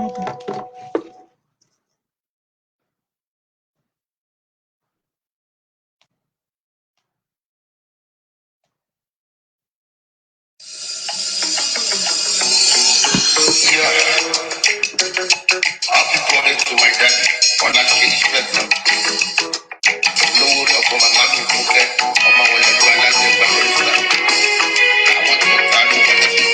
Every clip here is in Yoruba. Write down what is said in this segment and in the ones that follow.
Okay. Yeah. Happy birthday to my daddy, Ọláṣẹ́ni Ṣẹ́gun. Lówó rí ọkọ màmá mi Fúnkẹ́, ọmọ wọn lẹ́nu aláṣẹ Gbàmọ́lúgbà. Àwọn tí wọ́n ta ló wọlé sí.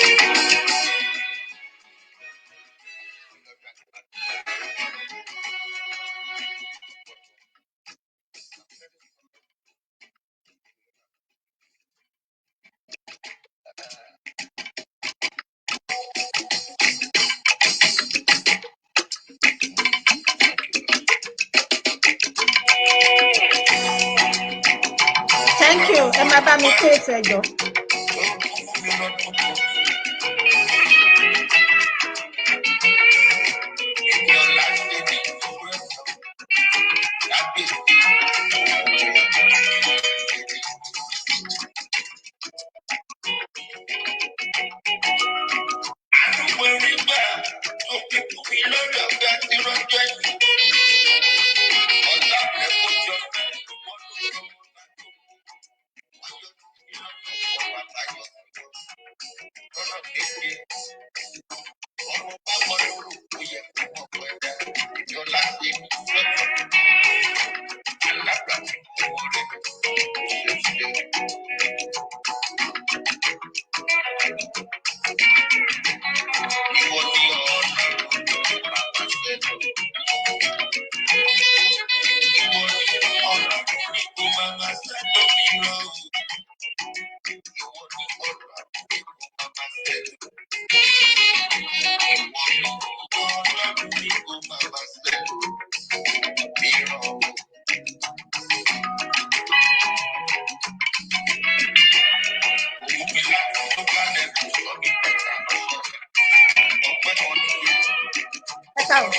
Thank you. Ẹ máa bá mi pé ètò ẹjọ́. Ẹ káàbọ̀.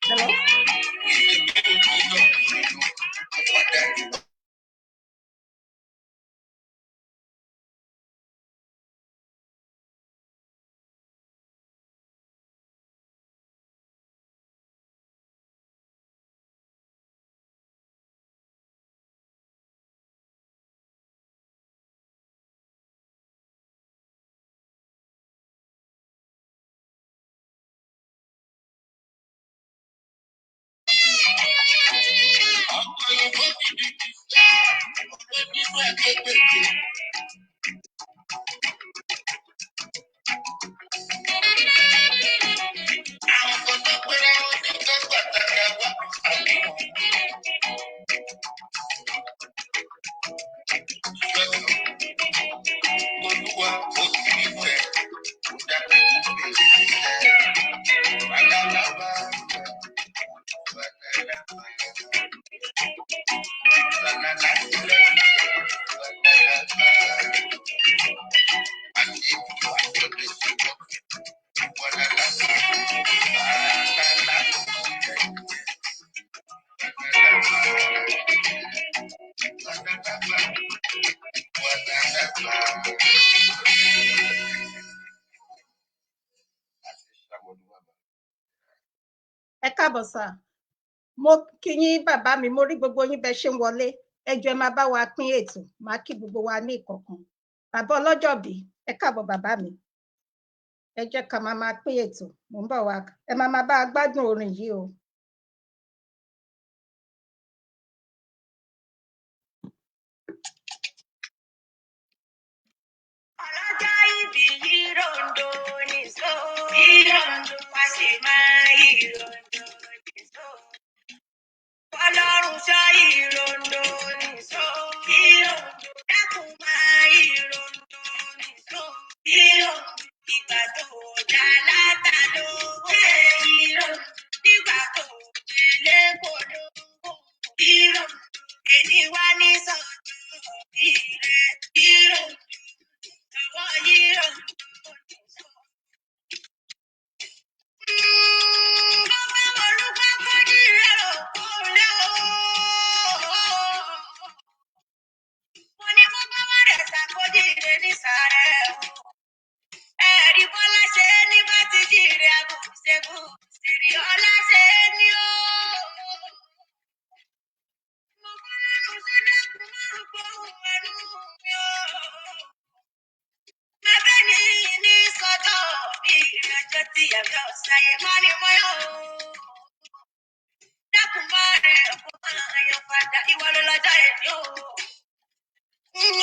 Hello? Ẹ káàbọ̀ sà, mo kí yín bàbá mi, mo rí gbogbo yín bẹ ṣe ń wọlé. Ẹ jọ̀ọ́ ẹ máa bá wa pín ètò, máa kí gbogbo wa ní ìkọ̀kan. Bàbá ọlọ́jọ́bí, ẹ káàbọ̀ bàbá mi. Ẹ jẹ́ ká máa máa pín ètò, mò ń bọ̀ wá, ẹ máa máa bá a gbádùn orin yìí o. Ọlọ́jọ́ ìbí yìí ròǹdó nìṣó. Ìròǹdó wá sí máa ìròǹdó nìṣó. Ọlọ́run sọ ìròǹdó nìṣó. Ìròǹdó dákun máa ìròǹdó nìṣó. Ìròǹdó ìgbà tó dá látà ló wé ìròǹdó. Nígbà tó délé kò lówó. Ìròǹdó èyí wá ní sọ̀tún ìrẹ̀ ìròǹdó. Àwọn ìròǹdó nìṣó. Dákun máa rẹ̀ kó máa yan padà ìwọ ló lọ́jọ́ èmi o.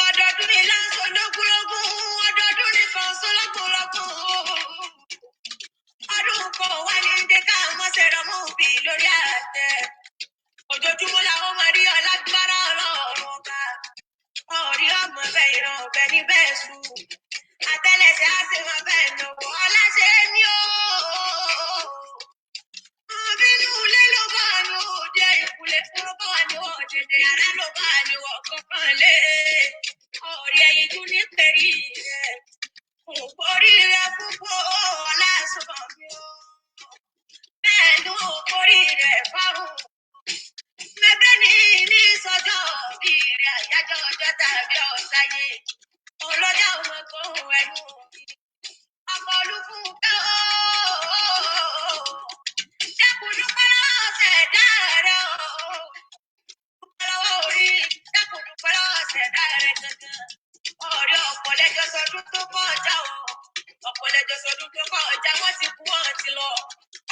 Ọdọọdún ni láǹsọ lógúnlógún, ọdọọdún ni kan sọ lọ́gùnlọ́gùn. Ọdún kan wà ní ndé ká mọ́sẹ̀ rọmú bí lórí àtẹ. Ojoojúmọ́ làwọn máa rí ọlágbára ọlọ́run ọba. Ọ̀rí ọmọ bẹ́ẹ̀ ìran ọ̀bẹ ní bẹ́ẹ̀ sùn. Àtẹ́lẹsẹ̀ á sì máa bẹ́ẹ̀ nọ̀wọ́ ọláṣẹ́ ní o. Bínú ilé ló bá ní òde, ìkùlé ló bá ní ọ̀dẹ̀dẹ̀, yàrá ló bá ní ọ̀kọ̀ọ̀kan lé. Ọ̀rí ẹyin tún ní pẹ̀rí rẹ̀. Orí rẹ̀ púpọ̀ ọlásùnmọ̀ mi o. Bẹ́ẹ̀ ni ó orí rẹ̀ fárùn. Mẹ́bẹ́ ní ní sọ́jọ́ bí rẹ̀ àyájọ́ ọjọ́ tàbí ọ̀sáyé. Ọlọ́jà ọmọ gbóhùn ẹnu. Ọmọ olúfúnkẹ́ ooo. Dákun dúpẹ́ lọ́wọ́ ṣẹ̀dá rẹ̀ o. Dúpẹ́ lọ́wọ́ orí, dákun dúpẹ́ lọ́wọ́ ṣẹ̀dá rẹ̀ gangan. Ọ̀rẹ́ ọ̀pọ̀ lẹ́jọ́ sọdún tó kọjá o. Ọ̀pọ̀ lẹ́jọ́ sọdún tó kọjá, wọ́n ti kú wọ́n ti lọ.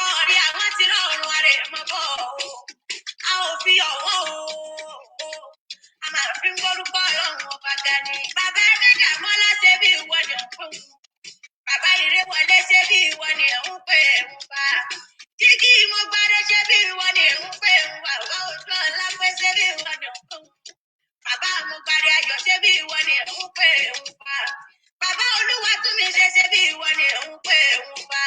Ọ̀rẹ́ àwọn ti rọrùn arẹ̀ mọ́ bọ̀ o. A ò fi ọ̀wọ́ o. A máa fi ń gbórúkọ ọlọ́run ọba ga ni. Bàbá Adédàmọ́lá ṣe bí ìwọ ni òun. Bàbá Ìrẹ́wọlé ṣe bí ìwọ ni òun pé òun bá. Jígí mo gbádé ṣe bí ìwọ ni òun pé òun wà. Wá ojú ọlá pé ṣe bí ìwọ ni òun. Bàbá mo gbádé ayọ̀ ṣe bí ìwọ ni òun pé òun bá. Bàbá Olúwa tún mi ṣe ṣe bí ìwọ ni òun pé òun bá.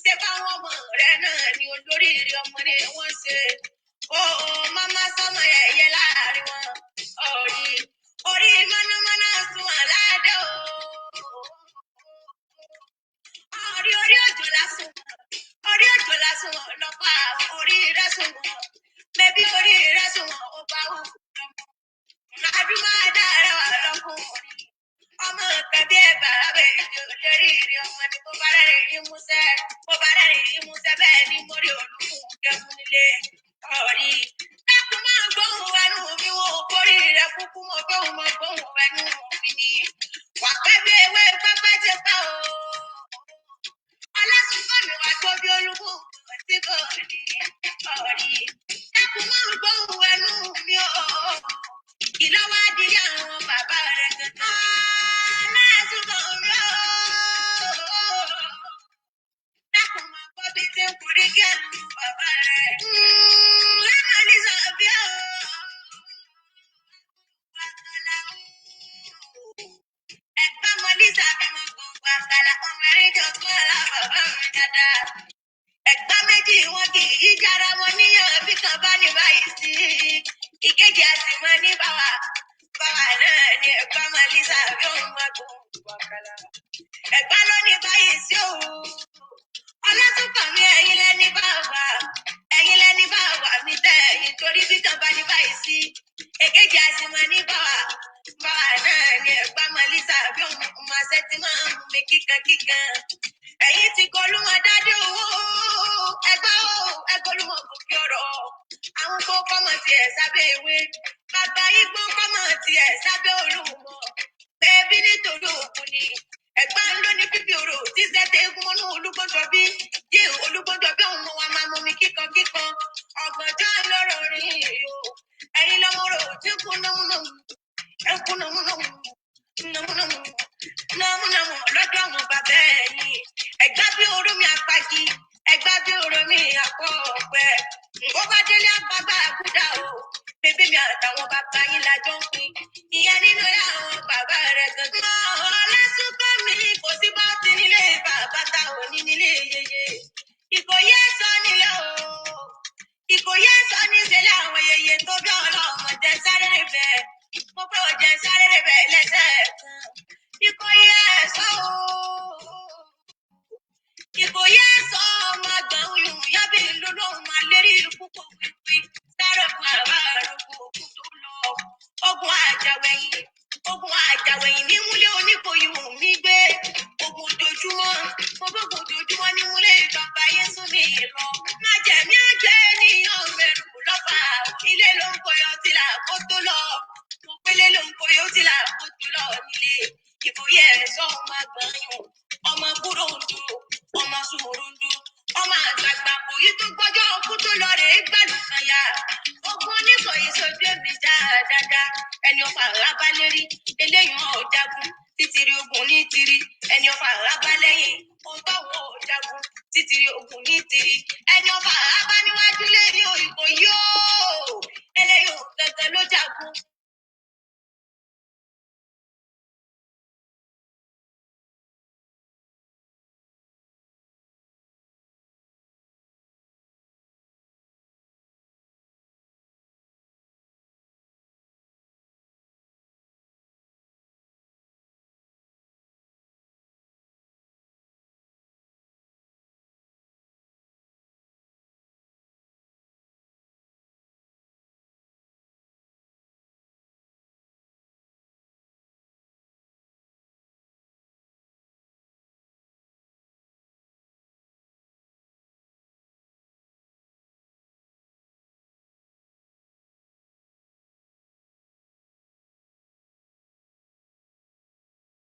Ṣé báwọn ọmọ rẹ náà ni olóríire ọmọ ni wọ́n ṣe? Ó máma sọmọ ẹ̀yẹ láàrin wọn. Orí orí mọ́nàmọ́ná sun àládé o. Orí orí òjò lásùn. Orí òjò lásùn lọ́pàá orí rẹ̀ sùn wọ̀n. Mẹ́bí orí rẹ̀ sùn wọ̀n ó bá wù. Adúmọ̀ dára wà lọ́kùnrin. Ọmọ tàbí ẹ̀bà abẹ́ ìjọ lórí ìrìn ọmọ ni mo bá rẹ̀ rí músẹ́. Mo bá rẹ̀ rí músẹ́ bẹ́ẹ̀ ni mo rí olùkún kẹ́kún nílé. Ọ̀rí. Dákun máa gbóhùn ẹnu mi wò kórì rẹ̀ kúkú mo gbóhùn mo gbóhùn ẹnu mi ni. Wà pẹ́ bí ewé pápá ti pẹ́ o. Ọlásùnkàn mi wá tó bí olúkú tí kò ní. Ọ̀rí. Dákun máa gbóhùn ẹnu mi o. Lisa bímọ gbogbo àkàlà ọmọ erin jogún ọlá bàbá mi dáadáa. Ẹ̀gbá méjì wọn kì í jára wọn níyàn bí kan bá ní báyìí sí. Ìkejì a sì mọ ní báwa. Báwa náà ni ẹ̀gbá ọmọ Lisa bí òun máa gbogbo àkàlà. Ẹ̀gbá ló ní báyìí sí òun. Ọlátúnkànmí ẹ̀yin lẹ́ni bá wà. Ẹ̀yin lẹ́ni bá wà mí tẹ́ ẹ̀yin torí bí kan bá ní báyìí sí. Èkejì a sì mọ ní báwa. Báwa náà ni ẹ̀gbá ọmọ Lisa bí òun máa ṣẹ́ tí máa ń mú mi kíkankíkan. Ẹ̀yin ti kọlu wọn dádé owó. Ẹgbẹ́ o, ẹgbẹ́ olúmọ gòkè ọ̀rọ̀. Àwọn kó kọ́mọ tiẹ̀ sábẹ́ ewé. Bàbá igbó kọ́mọ tiẹ̀ sábẹ́ olúmọ. Bẹ́ẹ̀bí nítorí òkú ni. Ẹ̀gbá ń lọ ní bíbí orò tí sẹ́tẹ̀ eégún mọ́nú olúgbọ́njọ bí. Yé olúgbọ́njọ bí òun mọ wa máa mú mi kíkan kíkan. Ọ̀gànjọ́ lọ́rọ̀ rìn o. Ẹ̀yin lọ́mọ rò tí kú námúnámú. Ẹ kú námúnámú. Námúnámú. Námúnámú lọ́dọ̀ àwọn bàbá ẹ̀yìn. Ẹ̀gbá bí oró mi apagi. Ẹ̀gbá bí oró mi àpọ̀ ọ̀pẹ. Bó bá délé àgbàgbà àkúdà o. Bébí mi àtàwọn bàbá yín la jọ ń pín. Ìyẹn nínú ilé àwọn bàbá rẹ̀ gangan. Ọlásùnkànmí kò sí bá ti nílé bàbá ta ò ní nílé yeye. Ìkòyí ẹ̀sọ́ nílé o. Ìkòyí ẹ̀sọ́ níṣẹ́lẹ̀ àwọn yeye tó bí ọlọ́mọ jẹ sáré rẹ̀ bẹ́ẹ̀. Mo pé ò jẹ sáré rẹ̀ bẹ́ẹ̀ lẹ́sẹ̀ kan. Ìkòyí ẹ̀sọ́ o. Ìkòyí ẹ̀sọ́ ọmọ àgbà oyún yábì lólóhùn máa lérí púpọ̀ wíwí. Sáré fún àbá àròkọ òkú tó lọ. Ogun àjàwẹ̀yìn. Ogun àjàwẹ̀yìn ní múlé oníkòyí wù mí gbé. Ogun ojoojúmọ́. Mo gbógun ojoojúmọ́ ní múlé bàbá yín sún mi lọ. Má jẹ̀mí àjẹ́ ènìyàn mẹ́rù lọ́fà. Ilé ló ń kọyọ tí là kó tó lọ. Mo pélé ló ń kọyọ tí là kó tó lọ nílé. Ìkòyí ẹ̀sọ́ ọmọ àgbọ̀nyún. Ọmọ kúrò ń dúró. Ọmọ sùúrù ń dúró. Ọmọ àgbààgbà kò yí tó gbọ́jọ́ ọkú tó lọ rèé gbàlùkàn ya. Ogun oníkòyí sojú èmi dáadáa. Ẹni ọfà rábá lérí, eléyìí ò jagun. Títìrí ogun ní tiri, ẹni ọfà rábá lẹ́yìn. Ohun táwọn ò jagun. Títìrí ogun ní tiri, ẹni ọfà rábá níwájú lẹ́yìn òyìnbó yóò. Eléyìí ò gangan ló jagun.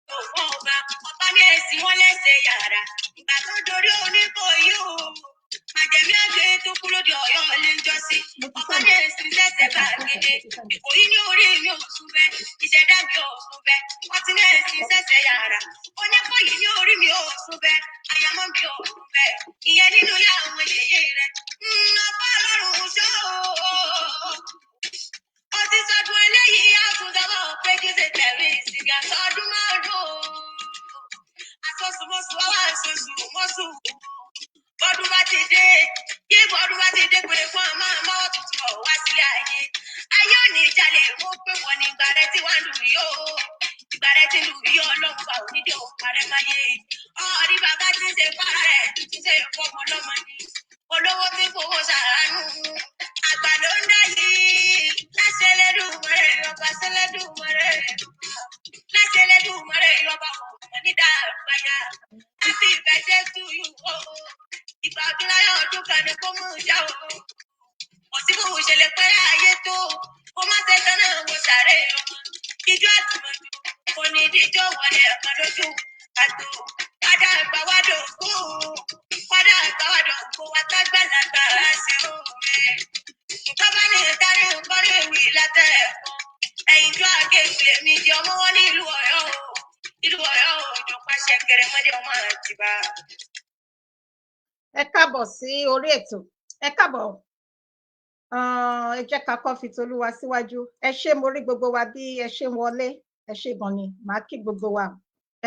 Fún ọba ọba ní èsì wọn lẹ́sẹ̀ yàrá ìgbà tó dorí oníkòyí o. Màjẹ̀mí àgbẹ̀ tó kú lóde Ọ̀yọ́ lè ń jọ́sí. Ọba ní èsì lẹ́sẹ̀ gbàgede. Ìkòyí ní orí mi ò sùn bẹ́, ìṣẹ̀dá mi ò sùn bẹ́. Wọ́n ti ní èsì sẹ́sẹ̀ yàrá. Oníkòyí ní orí mi ò sùn bẹ́, àyàmọ́ mi ò sùn bẹ́. Ìyẹn nínú yà àwọn yèyé rẹ̀. Ọba ọlọ́run ṣó o. Ó ti sọdún eléyìí, á tún dáwọ́ pé kí ṣe tẹ̀lé ìsìnkà sọdún márùn-ún o. Àsọsùmọ́sù wá wá àsọsùmọ́sù. Bọ́dún bá ti dé, yé bọ́dún bá ti dé pé fún àmọ́ àmọ́ tuntun bọ̀ wá sílé ayé. Ayé ò ní jalè mú pé wọ́n ní ìgbà rẹ tí wọ́n ń lù yó. Ìgbà rẹ ti lù yó ọlọ́run bá onídìí òun parẹ́ máyé. Ọ̀rí bàbá ti ń ṣe fara rẹ̀ tuntun ṣe fọmọ lọ́mọ ni. Olówó tí fowó ṣàánú. Àgbà ló ń dá yìí. Láṣẹ Ẹlẹ́dùmarè ọba ṣẹlẹ́dùmarè. Láṣẹ Ẹlẹ́dùmarè ọba ọmọ nídà àgbáyà. Happy birthday to you o. Ìgbà ọdún láyọ̀ ọdún kan ni kó mú ìjà o. Kò sí bó ṣe lè pẹ́ ayé tó. Kó má ṣe tán náà mo ṣàárẹ̀ ọmọ. Ijó àtìmọ́jú kò ní ìdíjọ́ wọlé ẹ̀kan lójú. Àtò padà àgbà wá dòkú. Padà àgbà wá dòkú wa tágbàlagbà ṣe òun. Nǹkan bá ní ìdarí nǹkan ní ìwé látẹ̀ ẹ̀kọ́. Ẹ̀yìn tó àgé ìpìlẹ̀ mi di ọmọ wọn ní ìlú Ọ̀yọ́ o. Ìlú Ọ̀yọ́ o, ìjọ pàṣẹ kẹrẹmọdé ọmọ àtìbá. Ẹ káàbọ̀ sí orí ètò. Ẹ káàbọ̀. Ẹ jẹ́ ká kọ́ fi tolúwa síwájú. Ẹ ṣé, mo rí gbogbo wa bí ẹ ṣe ń wọlé. Ẹ ṣé gan ni, màá kí gbogbo wa.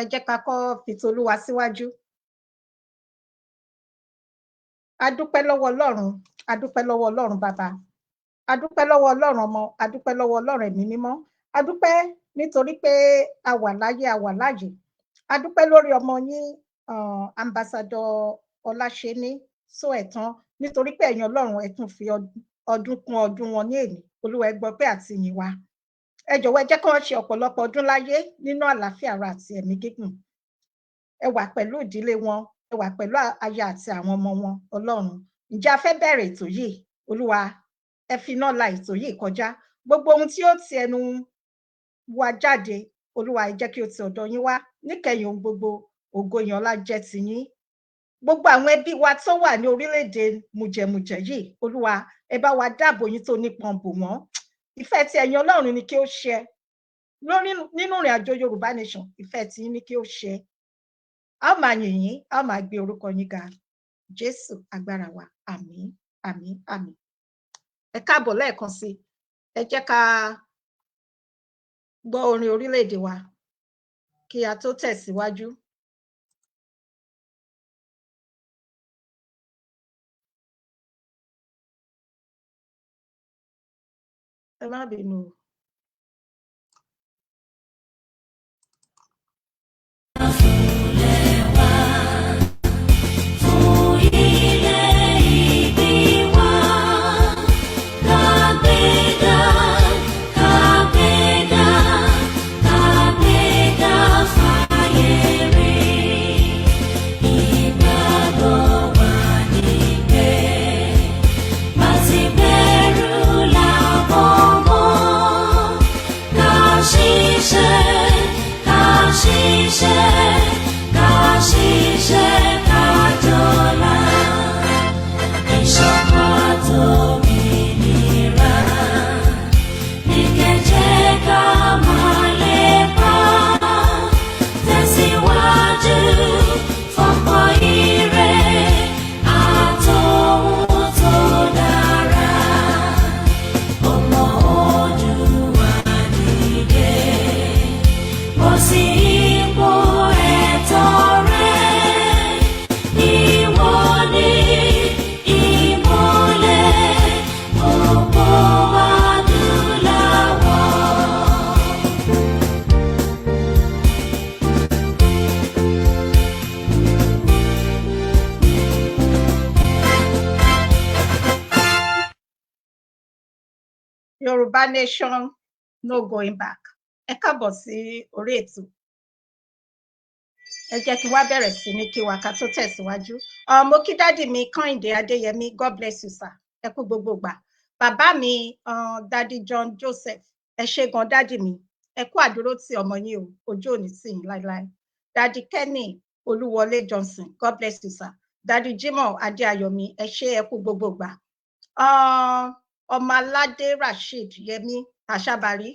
Ẹ jẹ́ ká kọ́ fi tolúwa síwájú. A dúpẹ́ lọ́wọ́ Ọlọ́run, a dúpẹ́ lọ́wọ́ Ọlọ́run bàbá, a dúpẹ́ lọ́wọ́ Ọlọ́run ọmọ, a dúpẹ́ lọ́wọ́ Ọlọ́run ẹ̀mí mímọ́. A dúpẹ́ nítorí pé a wà láyé, a wà láàyè. A dúpẹ́ lórí ọmọ yín, Ambassador Ọláṣẹ́ní Sóẹ̀tàn, nítorí pé ẹ̀yin Ọlọ́run ẹ tún fi ọdún kún ọdún wọn ní èní. Olúwa, ẹ gbọ́ pé àti ìyìn wa. Ẹ jọ̀wọ́, ẹ jẹ́ kí wọ́n ṣe ọ̀pọ̀lọpọ̀ ọdún láyé nínú àlàáfíà ara àti ẹ̀mí gígùn. Ẹ wà pẹ̀lú ìdílé wọn, ẹ wà pẹ̀lú aya àti àwọn ọmọ wọn. Ọlọ́run, ǹjẹ́ a fẹ́ bẹ̀rẹ̀ ètò yìí? Olúwa, ẹ fi iná la ètò yìí kọjá. Gbogbo ohun tí ó ti ẹnu wa jáde, Olúwa, ẹ jẹ́ kí ó ti ọ̀dọ̀ yín wá. Níkẹyìn ohun gbogbo, ògo yẹn, ọlá jẹ́ tiyín. Gbogbo àwọn ẹbí wa tó wà ní orílẹ̀-èdè mùjẹ̀mùjẹ̀ yìí, Olúwa, ẹ bá wa dáàbò yín tó nípọn bò wọ́n. Ìfẹ́ tí ẹ̀yin Ọlọ́run ni kí ó ṣe lórí nínú ìrìn àjò Yorùbá Nation. Ìfẹ́ tí yín ni kí ó ṣe. A ó máa yìn yín, a ó máa gbé orúkọ yín ga. Jésù agbára wa, àmín, àmín, àmín. Ẹ káàbọ̀ lẹ́ẹ̀kan sí. Ẹ jẹ́ ká gbọ́ orin orílẹ̀-èdè wa kí a tó tẹ̀síwájú. Ẹ má bínú o. Fún ilẹ̀ ìbí wa, kàgbéga, kàgbéga, kàgbéga fàyè rí. Ìgbàgbọ́ wa ní pé bá ti bẹ̀rù làbọ̀ mọ́. Ká ṣiṣẹ́, ká ṣiṣẹ́, ká ṣiṣẹ́, ká jọlá. Ìṣọ̀kan àtòmìnira ní kẹ̀jẹ́ ká máa lépa. Tẹ̀síwájú fọ́pọ̀ ire àtòhun tó dára. Ọmọ Oòduà dìde, bọ́ sí ipò ẹ̀tọ́ rẹ. Ìwọ ni ìmọ́lẹ̀ gbogbo adúláwọ̀. Yorùbá Nation, no going back. Ẹ káàbọ̀ sí orí ètò. Ẹ jẹ́ kí wá bẹ̀rẹ̀ sí ní kí wa ká tó tẹ̀síwájú. Mo kí daddy mi Kẹ́hìndé Adéyẹmí, God bless you, sir. Ẹ kú gbogbo gbà. Bàbá mi, Daddy John Joseph, ẹ ṣé gan, daddy mi. Ẹ kú àdúró tí ọmọ yín o, ojú òní tì yín láéláé. Daddy Kenny Olúwọlé Johnson, God bless you, sir. Daddy Jimoh Adéayọ̀mí, ẹ ṣé, ẹ kú gbogbo gbà. Ọmọaládé Rasheed Yẹmí Àṣàbàrí,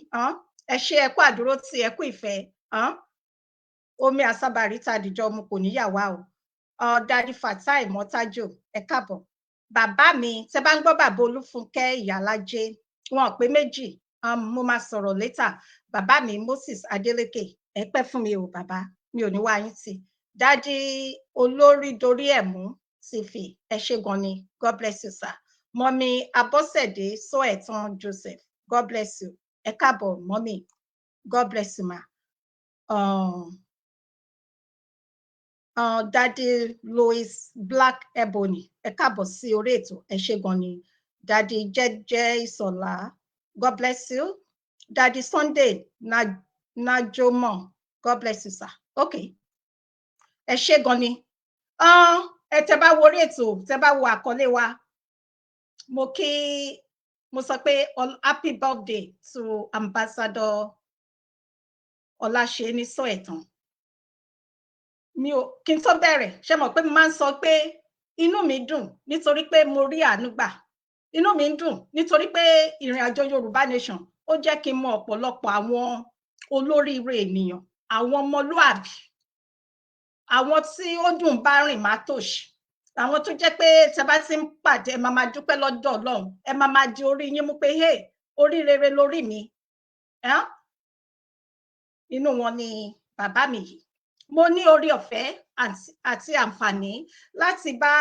ẹ ṣé, ẹ kú àdúró tí, ẹ kú ìfẹ́. Omi àsábàrí tá a dìjọ mu kò níyàwá o. Daddy Fatai Mọ́tájò, ẹ káàbọ̀. Bàbá mi, tẹ bá ń gbọ́ bàbá Olúfúnkẹ́ Ìyálájé, wọn ò pé méjì. Mo máa sọ̀rọ̀ later. Bàbá mi Moses Adeleke, ẹ pẹ́ fún mi o bàbá, mi ò ní wá yín tì. Daddy olórí dorí ẹ̀ mú tìfì, ẹ ṣé gan ni, God bless you, sir. Mummy Abọ́sẹ̀dé Sóẹ̀tàn Joseph, God bless you. Ẹ káàbọ̀, mummy, God bless you, ma. Daddy Louis Black Ebony, ẹ káàbọ̀ sí orí ètò, ẹ ṣé gan ni. Daddy Jẹ́jẹ́ Ìsọ̀lá, God bless you. Daddy Sunday Najomo, God bless you, sir. Okay, ẹ ṣé gan ni. Ẹ tẹ́ bá wo orí ètò, tẹ́ bá wo àkọlé wa, mo kí, mo sọ pé happy birthday to Ambassador Ọláṣẹ́ní Sóẹ̀tàn. Mi ò kí n tó bẹ̀rẹ̀, ṣe mọ̀ pé mo máa ń sọ pé inú mi dùn nítorí pé mo rí àánú gbà. Inú mi ń dùn nítorí pé ìrìn àjò Yorùbá Nation, ó jẹ́ kí n mọ ọ̀pọ̀lọpọ̀ àwọn olóríire ènìyàn, àwọn ọmọlúàbí, àwọn tí ó dùn bá rìn má tòṣì, àwọn tó jẹ́ pé tẹ́ bá ti ń pàdé, ẹ máa máa dúpẹ́ lọ́dọ̀ Ọlọ́run, ẹ máa máa di orí yín mú pé, "Hey, orí rere lórí mi." Inú wọn ni bàbá mi yìí. Mo ní orí ọ̀fẹ́ àti àǹfààní láti bá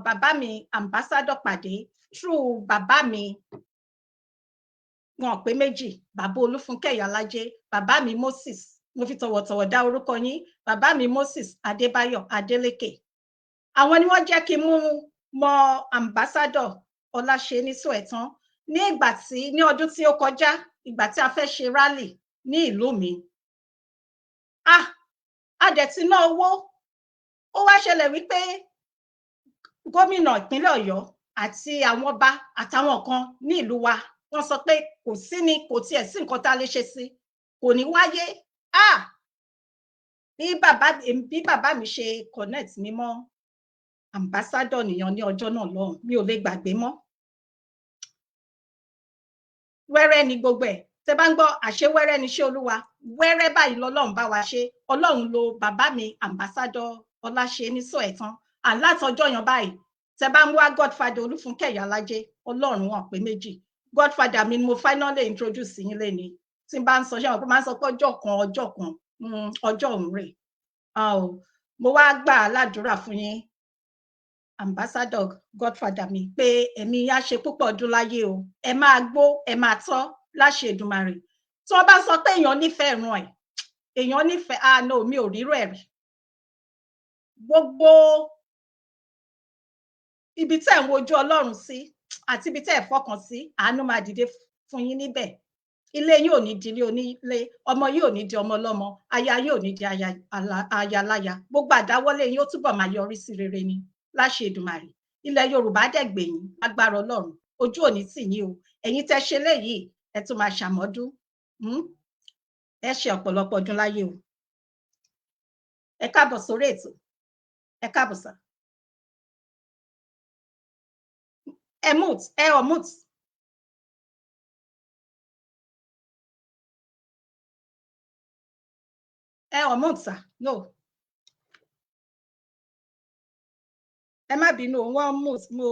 bàbá mi ambassador pàdé through bàbá mi, wọn pé méjì, bàbá Olúfúnkẹ́ Ìyálájé, bàbá mi Moses, mo fi tọ̀wọ̀tọ̀wọ̀ dá orúkọ yín, bàbá mi Moses Adébáyọ̀ Adélékè. Àwọn ni wọ́n jẹ́ kí n mú mọ ambassador Ọláṣẹ́ní Sóẹ̀tàn ní ìgbà tí ní ọdún tí ó kọjá, ìgbà tí a fẹ́ ṣe rally ní ìlú mi. A dẹ̀ ti ná owó. Ó wá ṣẹlẹ̀ wípé gómìnà ìpínlẹ̀ Ọ̀yọ́ àti àwọn ọba àtàwọn kan ní ìlú wa, wọ́n sọ pé kò sí ni, kò tiẹ̀ sí nǹkan tá a lè ṣe sí, kò ní wáyé. Bí bàbá mi ṣe connect mi mọ́ ambassador nìyẹn ní ọjọ́ náà lọ́hùn, mi ò lè gbàgbé mọ́. Wẹ́rẹ́ ni gbogbo ẹ̀. Tẹ́ bá ń gbọ́ àṣẹ wẹ́rẹ́ ni ṣé Olúwa, wẹ́rẹ́ báyìí lọ́lọ́run bá wa ṣe. Ọlọ́run lo bàbá mi ambassador Ọláṣẹ́ní Sóẹ̀tàn. Àlátọjọ́ yan báyìí, tẹ́ bá ń wá godfather Olúfúnkẹ́ Ìyálájé, Ọlọ́run wọn pé méjì. Godfather mi ni mo finally introduce yín léni. Tí n bá ń sọ, ṣé wọn pé máa ń sọ pé ọjọ́ kan, ọjọ́ kan, ọjọ́ òun rè. Mo wá gbà á ládùúrà fún yín, ambassador godfather mi, pé ẹ̀mí yá ṣe púpọ̀ ọdún láyé o, ẹ máa gbó, ẹ máa tọ́ láṣẹ Èdùmàrè. Tí wọ́n bá sọ pé èèyàn nífẹ̀ẹ́ ìran ẹ̀, èèyàn nífẹ̀ẹ́, no, mi ò rírò ẹ̀ rí. Gbogbo ibi tẹ́ ń wojú Ọlọ́run sí àti ibi tẹ́ ẹ̀ fọkàn sí, àánú máa dìde fún yín níbẹ̀. Ilé yín ò ní di ilé onílé, ọmọ yín ò ní di ọmọ ọlọ́mọ, aya yín ò ní di aya láya. Gbogbo àdáwọ́lé yín ó túbọ̀ máa yọrí sí rere ni láṣẹ Èdùmàrè. Ilẹ̀ Yorùbá dẹ̀ gbè yín lágbára Ọlọ́run, ojú ò ní tì yín o. Ẹ̀yin tẹ́ ṣe léyìí, ẹ tún máa ṣàmọ́dún, ẹ ṣe ọ̀pọ̀lọpọ̀ ọdún láyé o. Ẹ káàbọ̀ sórí ètò, ẹ káàbọ̀ sà. Ẹ mute, ẹ ọ̀ mute. Ẹ ọ̀ mute sà, no. Ẹ má bínú, wọ́n mute, mo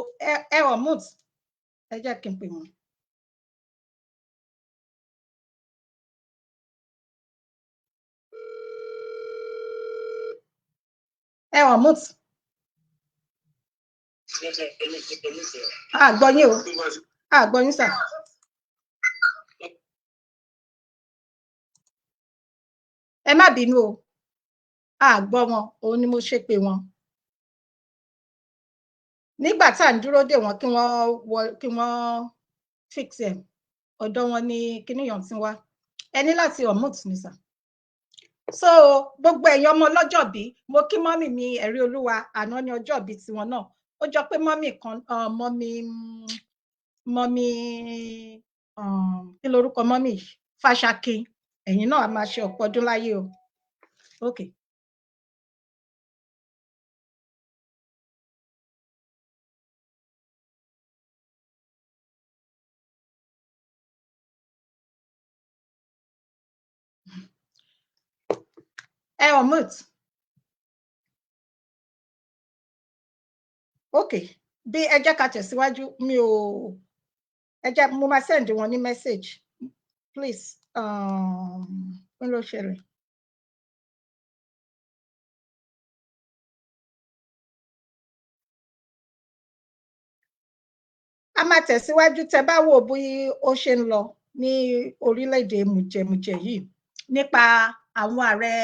ẹ ọ̀ mute. Ẹ jẹ́ kí n pè wọ́n. Ẹ ọ̀ mute. A gbọ́ yín o, a gbọ́ yín sà. Ẹ má bínú o, a gbọ́ wọn, òun ni mo ṣe pè wọ́n. Nígbà tá à ń dúró dè wọ́n kí wọ́n wọ, kí wọ́n fix ẹ̀, ọ̀dọ̀ wọn ni kíníyàn ti wá. Ẹ ní láti unmute ni sà. So gbogbo ẹ̀yin ọmọ ọlọ́jọ́bí, mo kí mọ́mì mi Ẹ̀rí Olúwa, àná ní ọjọ́bí tiwọn náà. Ó jọ pé mọ́mì kan, mọ́mì, mọ́mì, kí lorúkọ mọ́mì yìí? Fáṣákin, ẹ̀yin náà a máa ṣe ọ̀pọ̀ ọdún láyé o. Okay. Ẹ unmute. Okay, bí ẹ jẹ́ ká tẹ̀síwájú, mi ò, ẹ jẹ́ mo máa send wọn ní message please. Kí ló ṣẹlẹ̀? A máa tẹ̀síwájú. Tẹ́ bá wò bí ó ṣe ń lọ ní orílẹ̀-èdè mùjẹ̀mùjẹ̀ yìí nípa àwọn ààrẹ.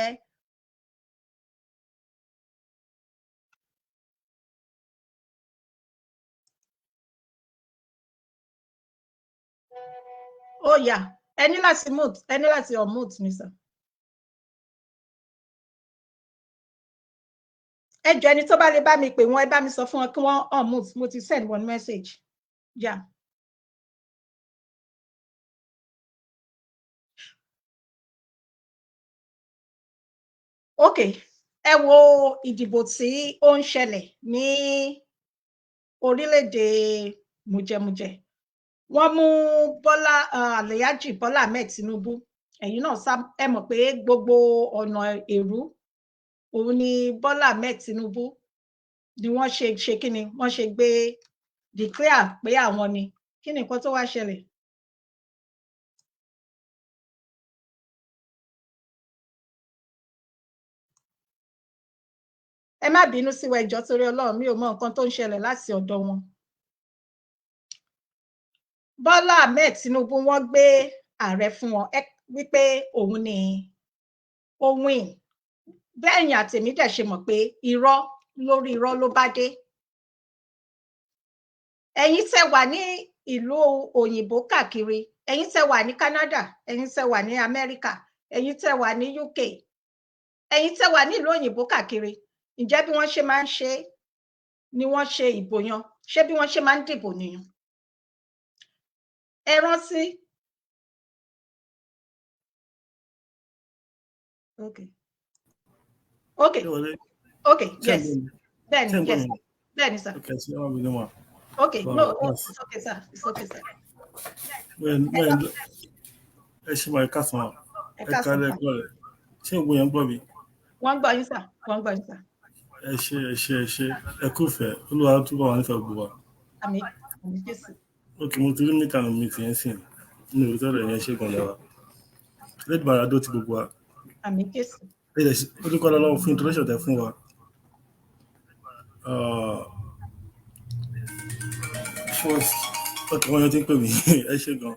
Oh yeah, ẹ ní láti mute, ẹ ní láti unmute ni sir. Ẹ jọ̀ọ́, ẹni tó bá lè bá mi pè wọ́n, ẹ bá mi sọ fún wọn kí wọ́n unmute, mo ti send one message. Yeah. Okay, ẹ wo ìdìbò tí ó ń ṣẹlẹ̀ ní orílẹ̀-èdè mùjẹ̀mùjẹ̀. Wọ́n mú Bọ́lá, Alhaji Bọ́lá Ahmed Tinubu. Ẹ̀yin náà sá ẹ mọ̀ pé gbogbo ọ̀nà èrú òun ni Bọ́lá Ahmed Tinubu ni wọ́n ṣe ṣe kí ni wọ́n ṣe gbé declare pé àwọn ni. Kí ni nǹkan tó wá ṣẹlẹ̀? Ẹ má bínú sí wa, ẹ jọ̀ọ́, torí Ọlọ́run, mi ò mọ nǹkan tó ń ṣẹlẹ̀ láti ọ̀dọ̀ wọn. Bọ́lá Ahmed Tinubu, wọ́n gbé ààrẹ fún wọn wípé òun ni ó win. Bẹ́ẹ̀ ni àtẹ̀mí dẹ̀ ṣe mọ̀ pé irọ́ lórí irọ́ ló bá dé. Ẹ̀yin tẹ́ wà ní ìlú òyìnbó káàkiri, ẹ̀yin tẹ́ wà ní Canada, ẹ̀yin tẹ́ wà ní Amẹ́ríkà, ẹ̀yin tẹ́ wà ní UK, ẹ̀yin tẹ́ wà ní ìlú òyìnbó káàkiri, ǹjẹ́ bí wọ́n ṣe máa ń ṣe ni wọ́n ṣe ìbò yan? Ṣé bí wọ́n ṣe máa ń dìbò nìyẹn? Ẹ rántí, okay, yes, bẹ́ẹ̀ni, yes, bẹ́ẹ̀ni sir. Okay, so I'm going. Okay, no, it's okay sir, it's okay sir. Well, ẹ ṣe máa ká sàn, ẹ kálẹ̀ kọ́lẹ̀. Ṣé ògbó yẹn ń gbọ́ mi? Wọ́n ń gbọ́ yín sir, wọ́n ń gbọ́ yín sir. Ẹ ṣe, ẹ ṣe, ẹ ṣe, ẹ kúfẹ̀ẹ́. Olúwa túbọ̀ wà nífẹ̀ẹ́ gbogbo wa. Àmín, àmín Jésù. Ok, mo ti rí mítà mi ti yẹn sìn mi ò rí tọ́lọ̀ yẹn. Ṣe gan lẹ́wà lẹ́dùnmára dó ti gbogbo wa. Àmín Jésù. Ẹ jẹ́ ó dúpẹ́ lọ́wọ́ fún introduction tẹ fún wa. First, ok, wọ́n yẹn ti ń pè mí. Ẹ ṣe gan,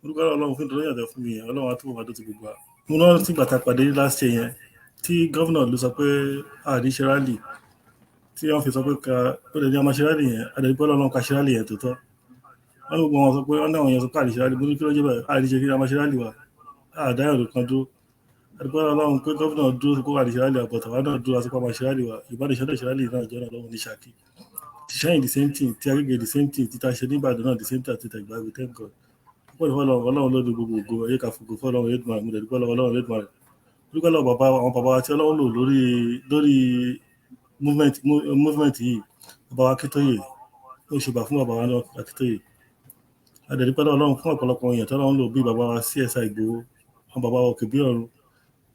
ó dúpẹ́ lọ́wọ́ fún introduction tẹ fún mi yẹn. Ọlọ́run á túbọ̀ wá dó ti gbogbo wa. Mo náà ti gbàtà pàdé last year yẹn tí gómìnà ló sọ pé àdí ṣe rally, tí wọ́n fi sọ pé ká ó lè ní ọmọ ṣe rally yẹn. Àdàdúgbò lọ́nà ká ṣe rally yẹn tó tọ́. Wọ́n ní gbogbo wọn sọ pé wọ́n ní àwọn èèyàn sọ pé àdí ṣe rally. Mo ní kí ló jẹ́ bẹ́ẹ̀? Àdí ṣe kí ọmọ ṣe rally wa, àdáyọ̀ kan dúró. Àdúgbò Ọlọ́run pé gómìnà dúró kó àdí ṣe rally wa, bọ̀tà wa náà dúró àti pé ọmọ ṣe rally wa. Ìbádìí ṣe rally náà jọ náà lọ́wọ́ ní Ṣakí, ti Ṣẹ́yìn the same thing, ti Agége the same thing, ti ta ṣe ní Ìbàdàn náà the same thing, àti tẹ̀gbá. We thank God púpọ̀ ní fọlọ́run. Ọlọ́run ló di gbogbo ògo, ẹ̀yẹ ká fògo fọlọ́run Elédùmarè. Mo dẹ̀ dúpẹ́ lọ́wọ́ Ọlọ́run Elédùmarè, dúpẹ́ lọ́wọ́ bàbá, àwọn bàbá wa tí Ọlọ́run lò lórí movement yìí. Bàbá wa Akíntóyè, ó ṣe bà fún bàbá wa náà Akíntóyè. A dẹ̀ dúpẹ́ lọ́wọ́ Ọlọ́run fún ọ̀pọ̀lọpọ̀ èèyàn tí Ọlọ́run lò, bí bàbá wa CSI Ìgbòho, àwọn bàbá wa Òkè bí ọ̀run,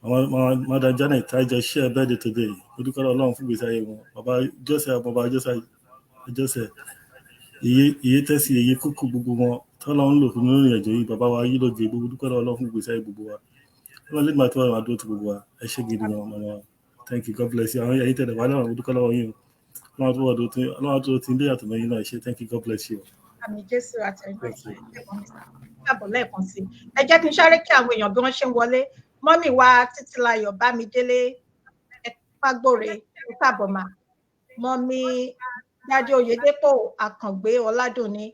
àwọn Madam Janet tájọ share birthday today. Mo dúpẹ́ lọ́wọ́ Ọlọ́run fún ìgbésí ayé wọn. Bàbá Joseph, bàbá Joseph Joseph, iye tẹ́sí iye kúkú, gbogbo wọn tọ́lọ́run lò fún nínú ìrìnàjò yìí. Bàbá wa yìí lóge gbogbo, dúpẹ́ lọ́wọ́ Ọlọ́run fún ìgbésí ayé gbogbo wa. Ọlọ́run lè máa tó àwọn àdúró ti gbogbo wa. Ẹ ṣé gidi gan, màmá. Thank you, God bless you. Àwọn ẹ̀yin tẹ̀lé wà náà, mo dúpẹ́ lọ́wọ́ yín o. Ọlọ́run tó ti ń dé àtọ̀nà yín náà. Ẹ ṣé, thank you, God bless you. Àmín Jésù. Àtẹ̀yìn káàbọ̀ lẹ́ẹ̀kan sí. Ẹ jẹ́ kí n sáré kí àwọn èèyàn bí wọ́n ṣe ń wọlé. Mummy wa Títílayọ̀ Bámidélé, ẹ pàgbóre, ẹ káàbọ̀ mà. Mummy Daddy Oyèdépò Àkàngbé Ọládùnní,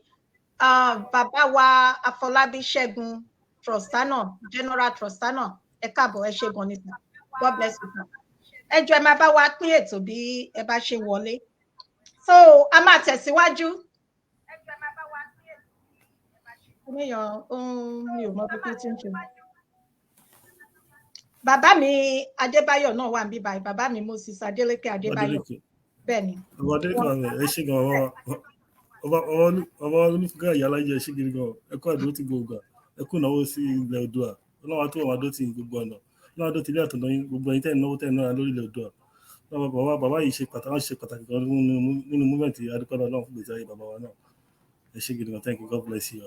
bàbá wa Afọlábí Ṣẹ́gun Trostano, General Trostano, ẹ káàbọ̀, ẹ ṣé gan ni sir. God bless you sir. Ẹ jọ̀ọ́, ẹ máa bá wa pín ètò bí ẹ bá ṣe wọlé. So a máa tẹ̀síwájú. Oníyàn, mi ò mọ bí tó ti ń ṣe. Bàbá mi Adébáyọ̀ náà wà níbí báyìí, bàbá mi Moses Adélékè Adébáyọ̀. Bẹ́ẹ̀ ni. Ọba Adélékè wà ní, ẹ ṣé gan. Ọba Olúfúnkẹ́ Ìyálájẹ, ẹ ṣé gidi gan. Ẹ kú àdúró tí gbogbo, ẹ kú ìnáwó sí ilẹ̀ Oòduà. Ọlọ́run á tó wà dó ti gbogbo ọ̀nà. Ọlọ́run á dó ti ilé àtọ̀nà yín, gbogbo ẹ̀yin tẹ́ ẹ̀ náwó, tẹ́ ẹ̀ nára lórí ilẹ̀ Oòduà. Bàbá yìí ṣe pàtàkì, ṣe pàtàkì gan nínú movement. Adúpẹ́ Ọlọ́run fún gbèsè ayé bàbá wa náà. Ẹ ṣé gidi gan, thank you, God bless you.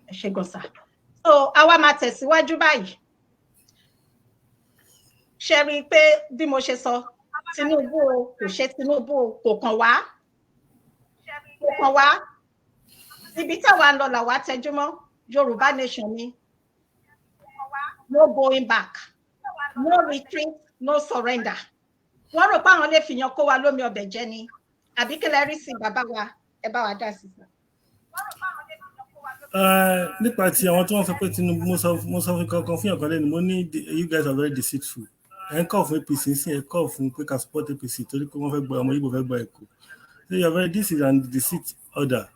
Ẹ ṣé gan sir. So àwa máa tẹ̀síwájú báyìí. Ṣe rí i pé bí mo ṣe sọ, Tinubu o, kò ṣe Tinubu o, kò kàn wá, kò kàn wá. Ibi táwa ń lọ làwa tẹjúmọ́. Yorùbá nation ni, no going back, no retreat, no surrender. Wọ́n rò pé àwọn lè fìyàn kó wa lómi ọbẹ̀ jẹ ni, àbí kí lẹ rí sí? Bàbá wa, ẹ bá wa dá sí i. Nípa ti àwọn tí wọ́n sọ pé Tinubu, mo sọ fún kankan fún ìyànkan lẹ́nu, mo ní you guys are very deceitful. Ẹ̀ ń kọ̀ fún APC sí, ẹ̀ kọ̀ fún pé ká support APC torí pé wọ́n fẹ́ gba ọmọ Igbo, fẹ́ gba Èkó. So you are very, this is an deceit order,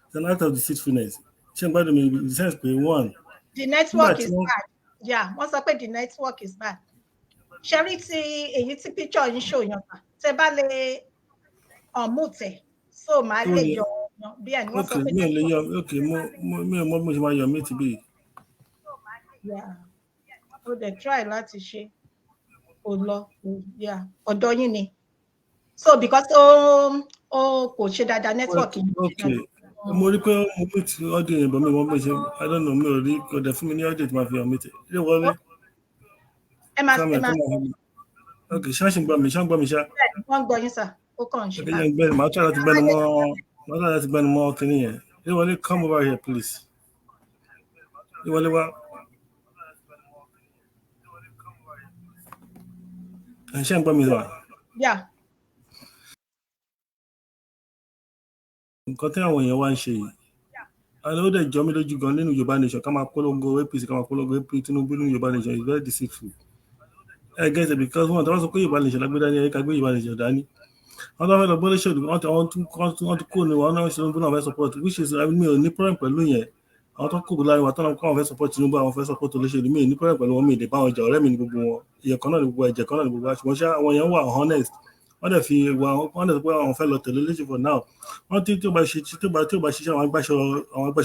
it's an act of deceitfulness. Ṣé n gbádùn mi? In the sense pé one. The network is bad. Yeah, wọ́n sọ pé the network is bad. Ṣẹ́rí tí èyí tí picture yín ṣò yan kà, tẹ bá lè unmute ẹ̀, so máa lè yọ bí ẹni wọ́n sọ pé. Mi ò lè yọ. Ok, mo mi ò mọ bí mo ṣe máa yọ mí ti bí. Yeah, ó dẹ̀ try láti ṣe, kò lọ. Yeah, ọ̀dọ̀ yín ni. So because ó kò ṣe dáadáa, network yìí. Ok, mo rí pé mo mute audio yẹn, but mi ò mọ bí mo ṣe, I don't know, mi ò rí, kò dẹ̀ fún mi ní audio tí màá fi unmute. Ilé wọlé. Ẹ máa ẹ máa. Ok, ṣáà ṣì ń gbọ́ mi, ṣáà ń gbọ́ mi ṣá? Bẹ́ẹ̀ ni, wọ́n ń gbọ́ yín sà, ó kàn ń ṣe Ok, báyìí. jẹ́ n gbẹ́nu, màá try láti gbẹ́nu mọ́, màá try láti gbẹ́nu mọ́ kinní yẹn. Ìwọlé, come over here, please. Ìwọlé wá. Ẹ ṣé ń gbọ́ mi wá? Yeah. Nǹkan tí àwọn èèyàn wá ń ṣe yìí, and ó dẹ̀ jọ mí lójú gan nínú Yorùbá nation, ká máa polongo APC, ká máa polongo APC, Tinubu nínú Yorùbá nation is very deceitful. Ẹ get it, because wọn tí wọ́n sọ pé Yorùbá nation lágbé dání, ẹ ká gbé Yorùbá nation dání. Wọ́n tó fẹ́ lọ gbọ́dọ̀ ṣèlú, wọ́n tún wọ́n tún kó ni wọ́n náà Tinubu náà fẹ́ support, which is, mi ò ní problem pẹ̀lú yẹn. Àwọn tó kó láàrin wa tó náà kó àwọn fẹ́ support Tinubu, àwọn fẹ́ support olóṣèlú, mi ò ní problem pẹ̀lú wọn, mi ì lè bá wọn jà. Ọ̀rẹ́ mi ní gbogbo wọn, ìyẹn kan náà ní gbogbo, ẹ̀jẹ̀ kan náà ní gbogbo wa. Ṣùgbọ́n ṣá, àwọn yẹn wà honest, wọ́n dẹ̀ fi wà, wọ́n dẹ̀ sọ pé àwọn fẹ́ lọ tẹ̀lé olóṣèlú for now. Wọ́n tí tí ó bá ṣiṣẹ́, àwọn agbáṣọ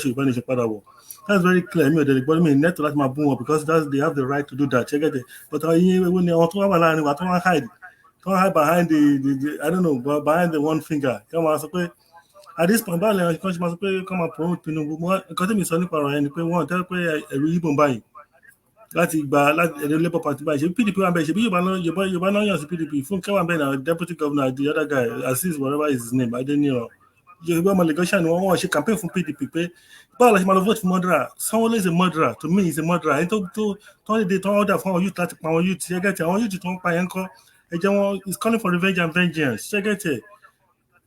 Yorùbá nation padà wọ̀. That's very clear. Mi ò dẹ̀ lè gbọ́dọ̀, mi ì nẹ́tọ̀ láti máa bú wọn because they have the right to do that. Ṣé get it? But àwọn yín, ewu ni àwọn tó wà láàrin wa tó wá hide behind the, I don't know, but behind the one finger, kí wọ́n máa sọ pé at this point, báwo lẹ́yìn kan ṣe máa sọ pé kọ́ máa promote Tinubu? Nǹkan tí mi sọ nípa ọ̀rọ̀ yẹn ni pé wọ́n tẹ́ pé ẹ̀rù Yíbò ń báyìí láti gba láti ẹ̀rọ Labour Party báyìí. Ṣe PDP wà bẹ́ẹ̀? Ṣe bí Yorùbá náà yàn sí PDP. Fúnkẹ́ wà bẹ́ẹ̀ náà, deputy governor, the other guy, Azeez, whatever is his name, Adeniran, Yorùbá ọmọ Lagos ni wọ́n. Wọ́n ṣe campaign fún PDP pé báwo la ṣe máa lọ vote fún murderer? Sanwó-Olu is a murderer. To me, is a murderer. Ẹni tó lè dé tó order fún àwọn youth láti pa àwọn youth. Ṣé get? Àwọn youth tó ń pa yẹn kọ́ ẹ jẹ́ wọn is calling for revenge and vengeance. Ṣé get?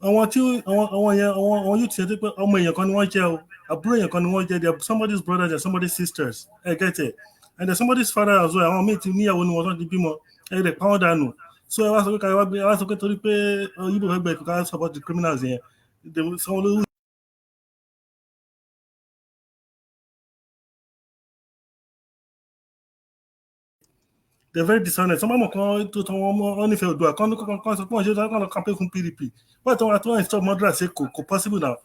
Àwọn tí àwọn yẹn, àwọn youth yẹn, tó pé ọmọ èèyàn kan ni wọ́n jẹ́ o, àbúrò èèyàn kan ni wọ́n jẹ́. They are somebody's brothers and somebody's sisters. Ẹ get it? And they're somebody's father as well. Àwọn míì ti níyàwó ni wọ́n tó ti bímọ, ẹ lè pa wọ́n dànù. So ẹ wá sọ pé ká ẹ wá sọ pé torí pé Yíbò fẹ́ gbẹ ká support the criminals yẹn. Sanwó-Olu they're very dishonest. Sọmọ mọ̀ kan tó tán wọn, wọn nífẹ̀ẹ́ Oòduà kan kan sọ pé wọ́n ṣe kàn lọ campaign fún PDP. Wọ́n tó wọn tó wọn stop murderer ṣe kò possible now.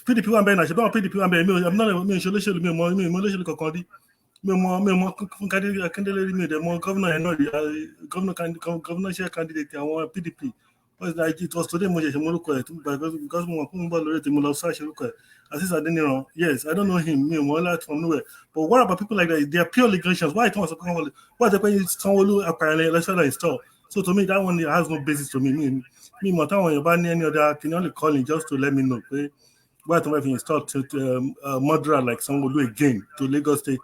PDP wà bẹ́ẹ̀ náà, ṣe báwọn PDP wà bẹ́ẹ̀. Mi ò, I'm not, mi ò ṣe olóṣèlú, mi ò mọ olóṣèlú kankan rí. Mi ò mọ Fúnkẹ́ Akíndélé rí, mi ò dẹ̀ mọ governor yẹn náà rí, governorship candidate àwọn PDP. What's that? It was today mo ṣẹ̀ṣẹ̀ mọ orúkọ ẹ̀, because mo mọ̀ pé mo bọ̀ lórí ètò, mo lọ search orúkọ ẹ̀. Azeez Adeniran, yes, I don't know him, mi ò mọ̀ láti from nowhere. But what about people like that? They are pure Lagosians. Why tí wọ́n sọ pé wọ́n why tẹ́ pé Sanwó-Olú apparently lẹ́sọ̀rọ̀ install? So to me, that one has no basis to me. Mi mọ̀ táwọn èèyàn bá ní any other can only call in just to let me know pé why tí wọ́n fi install to murderer like Sanwó-Olú again to Lagos State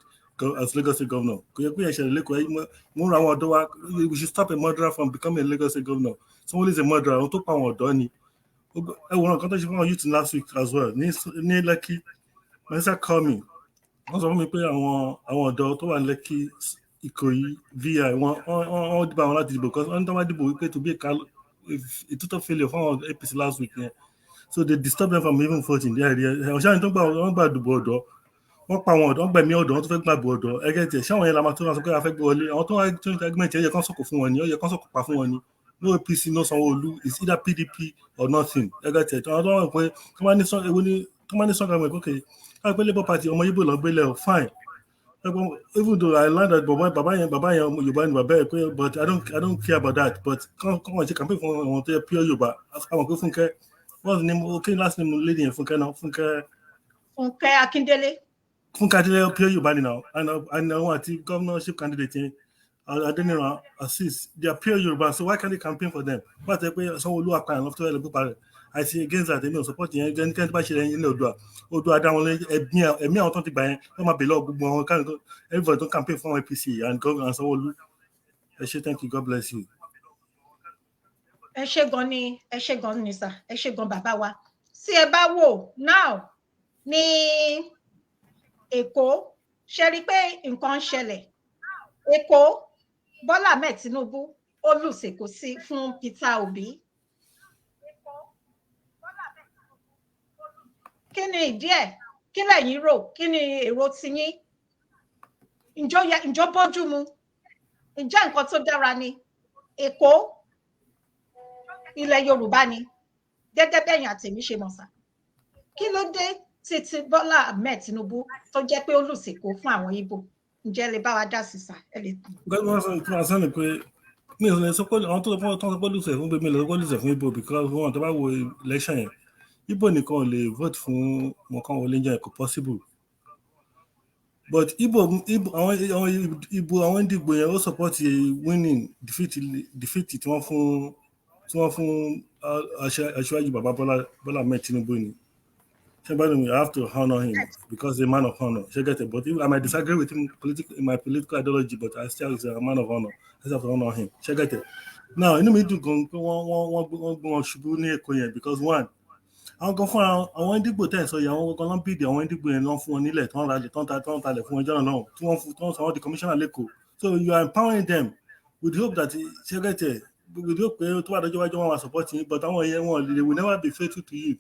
as Lagos State governor. Kò yẹ kó yẹ ṣẹlẹ̀ lẹ́kọ̀ọ́. Mo ń ra àwọn ọ̀dọ́ wa, we should stop a murderer from becoming a Lagos State governor. Sanwó-Olú is a murderer. Àwọn tó pa àwọn ọ̀dọ́ ni. Ẹ wòran nǹkan tó ṣe fún àwọn youth last week as well ní Lekki. My sister call me, wọ́n sọ fún mi pé àwọn ọ̀dọ́ tó wà ní Lekki, Ìkòyí, VI, wọ́n dìbò àwọn láti dìbò because wọ́n ní tó bá dìbò wípé to be a total failure fún àwọn APC last week yẹn. So they disturb them from even voting. Ọ̀ṣẹ́ tó gbà wọ́n gbà dìbò ọ̀dọ́, wọ́n pa àwọn ọ̀dọ́, wọ́n gbẹ̀mí ọ̀dọ́, wọ́n tó fẹ́ gbàgbọ́ ọ̀dọ́ ẹgẹ́ tiẹ̀. Ṣé àwọn yẹn la máa tó máa sọ pé a fẹ́ gbé wọlé? Àwọn tó wá tó ń argument yẹn, yẹ kán sọ̀kò fún wọn ni, ó yẹ kán sọ̀kò pa fún wọn ni. No APC, no Sanwó-Olú. It's either PDP or nothing. Ẹgẹ́ tiẹ̀ tó àwọn tó wà pé tó máa ní sọ ewu ní tó máa ní sọ government. Okay, káà pé Labour Party, ọmọ Yíbò lọ gbélé o, fine. Even though I learned that bàbá yẹn ọmọ Yorùbá ni bàbá yẹn pé, but I don't care about that. But kàn wọ́n ṣe campaign fún àwọn tó yẹ pure Yorùbá. Àwọn pé Fúnkẹ́, what's the name? Okay, last name lady yẹn, Fúnkẹ́ náà, Fúnkẹ́. Fúnkẹ́ Akíndélé. Fúnkẹ́ Akíndélé, pure Yorùbá ni now. And àwọn àti governorship candidate yẹn, Adeniran Azeez, they are pure Yorùbá, so why can't they campaign for them? Wọ́n ti pé Sanwó-Olú apààyàn lọ́fẹ́ tó pípa rẹ̀. I see against that. Èmi ò support yẹn. Ẹnikẹ́ni tó bá ṣe ẹyin ní Oòduà, Oòduà dá wọn ẹ̀mí ẹ̀mí àwọn tó ti gbà yẹn, wọ́n máa bèèrè lọ́wọ́ gbogbo àwọn kan, everybody tó campaign fún àwọn APC and governor Sanwó-Olú. Ẹ ṣé, thank you, God bless you. Ẹ ṣé gan ni, ẹ ṣé gan ni sà, ẹ ṣé gan bàbá wa. Tí ẹ bá wò now ní Èkó, ṣe rí i pé nǹkan ń ṣẹlẹ̀ Èkó. Bọ́lá Ahmed Tinubu ó lùsèkó sí fún Peter Obi. Kí ni ìdí ẹ̀? Kí lẹ̀yin rò? Kí ni èrò tiyín? Ǹjọ́ bójú mu? Ǹjẹ́ nǹkan tó dára ni? Èkó, ilẹ̀ Yorùbá ni, gẹ́gẹ́ bẹ́yìn àtẹ̀mí ṣe mọ̀ sà. Kí ló dé títí Bọ́lá Ahmed Tinubu tó jẹ́ pé ó lùsèkó fún àwọn Ìgbò? Ǹjẹ́ lè bá wa dá sí sà? Ẹ lè. Gbọ́dọ̀ sọ ìtura sọ ni pé mi ò lè sọ pé àwọn tó sọ pé lùsẹ̀ fún mi lè sọ pé lùsẹ̀ fún Ìgbò, because wọn tó bá wo election yẹn, Ìgbò nìkan ò lè vote fún wọn kan wọlé jẹ́, kò possible. But Igbo, àwọn Igbo, àwọn Ndigbo yẹn, ó support winning defeat tí wọ́n fún aṣáájú bàbá Bọ́lá Ahmed Tinubu ni. Ṣé mi, I have to honour him because he's a man of honour. Ṣé get it? But if, I might disagree with him in my political ideology, but I still is a man of honour. I still have to honour him. Ṣé get it? Now, inú mi dùn gan pé wọ́n gbé wọn ṣubú ní Èkó yẹn, because one, àwọn kan fúnra àwọn Ndigbo tẹ̀ sọ yìí, àwọn kan ló ń bìdì àwọn Ndigbo yẹn, ló ń fún wọn nílẹ̀, tó ń ralẹ̀, tó ń talẹ̀ fún wọn jọ́nà náà, tí wọ́n fún, tó ń sọ wọ́n di commissioner l'Ékòó. So you are empowering them with the hope that, ṣé get it, with the hope pé tó bá dọjọ́ wájú, wọn máa support yín. But àwọn yẹn, wọn, they will never be faithful to you.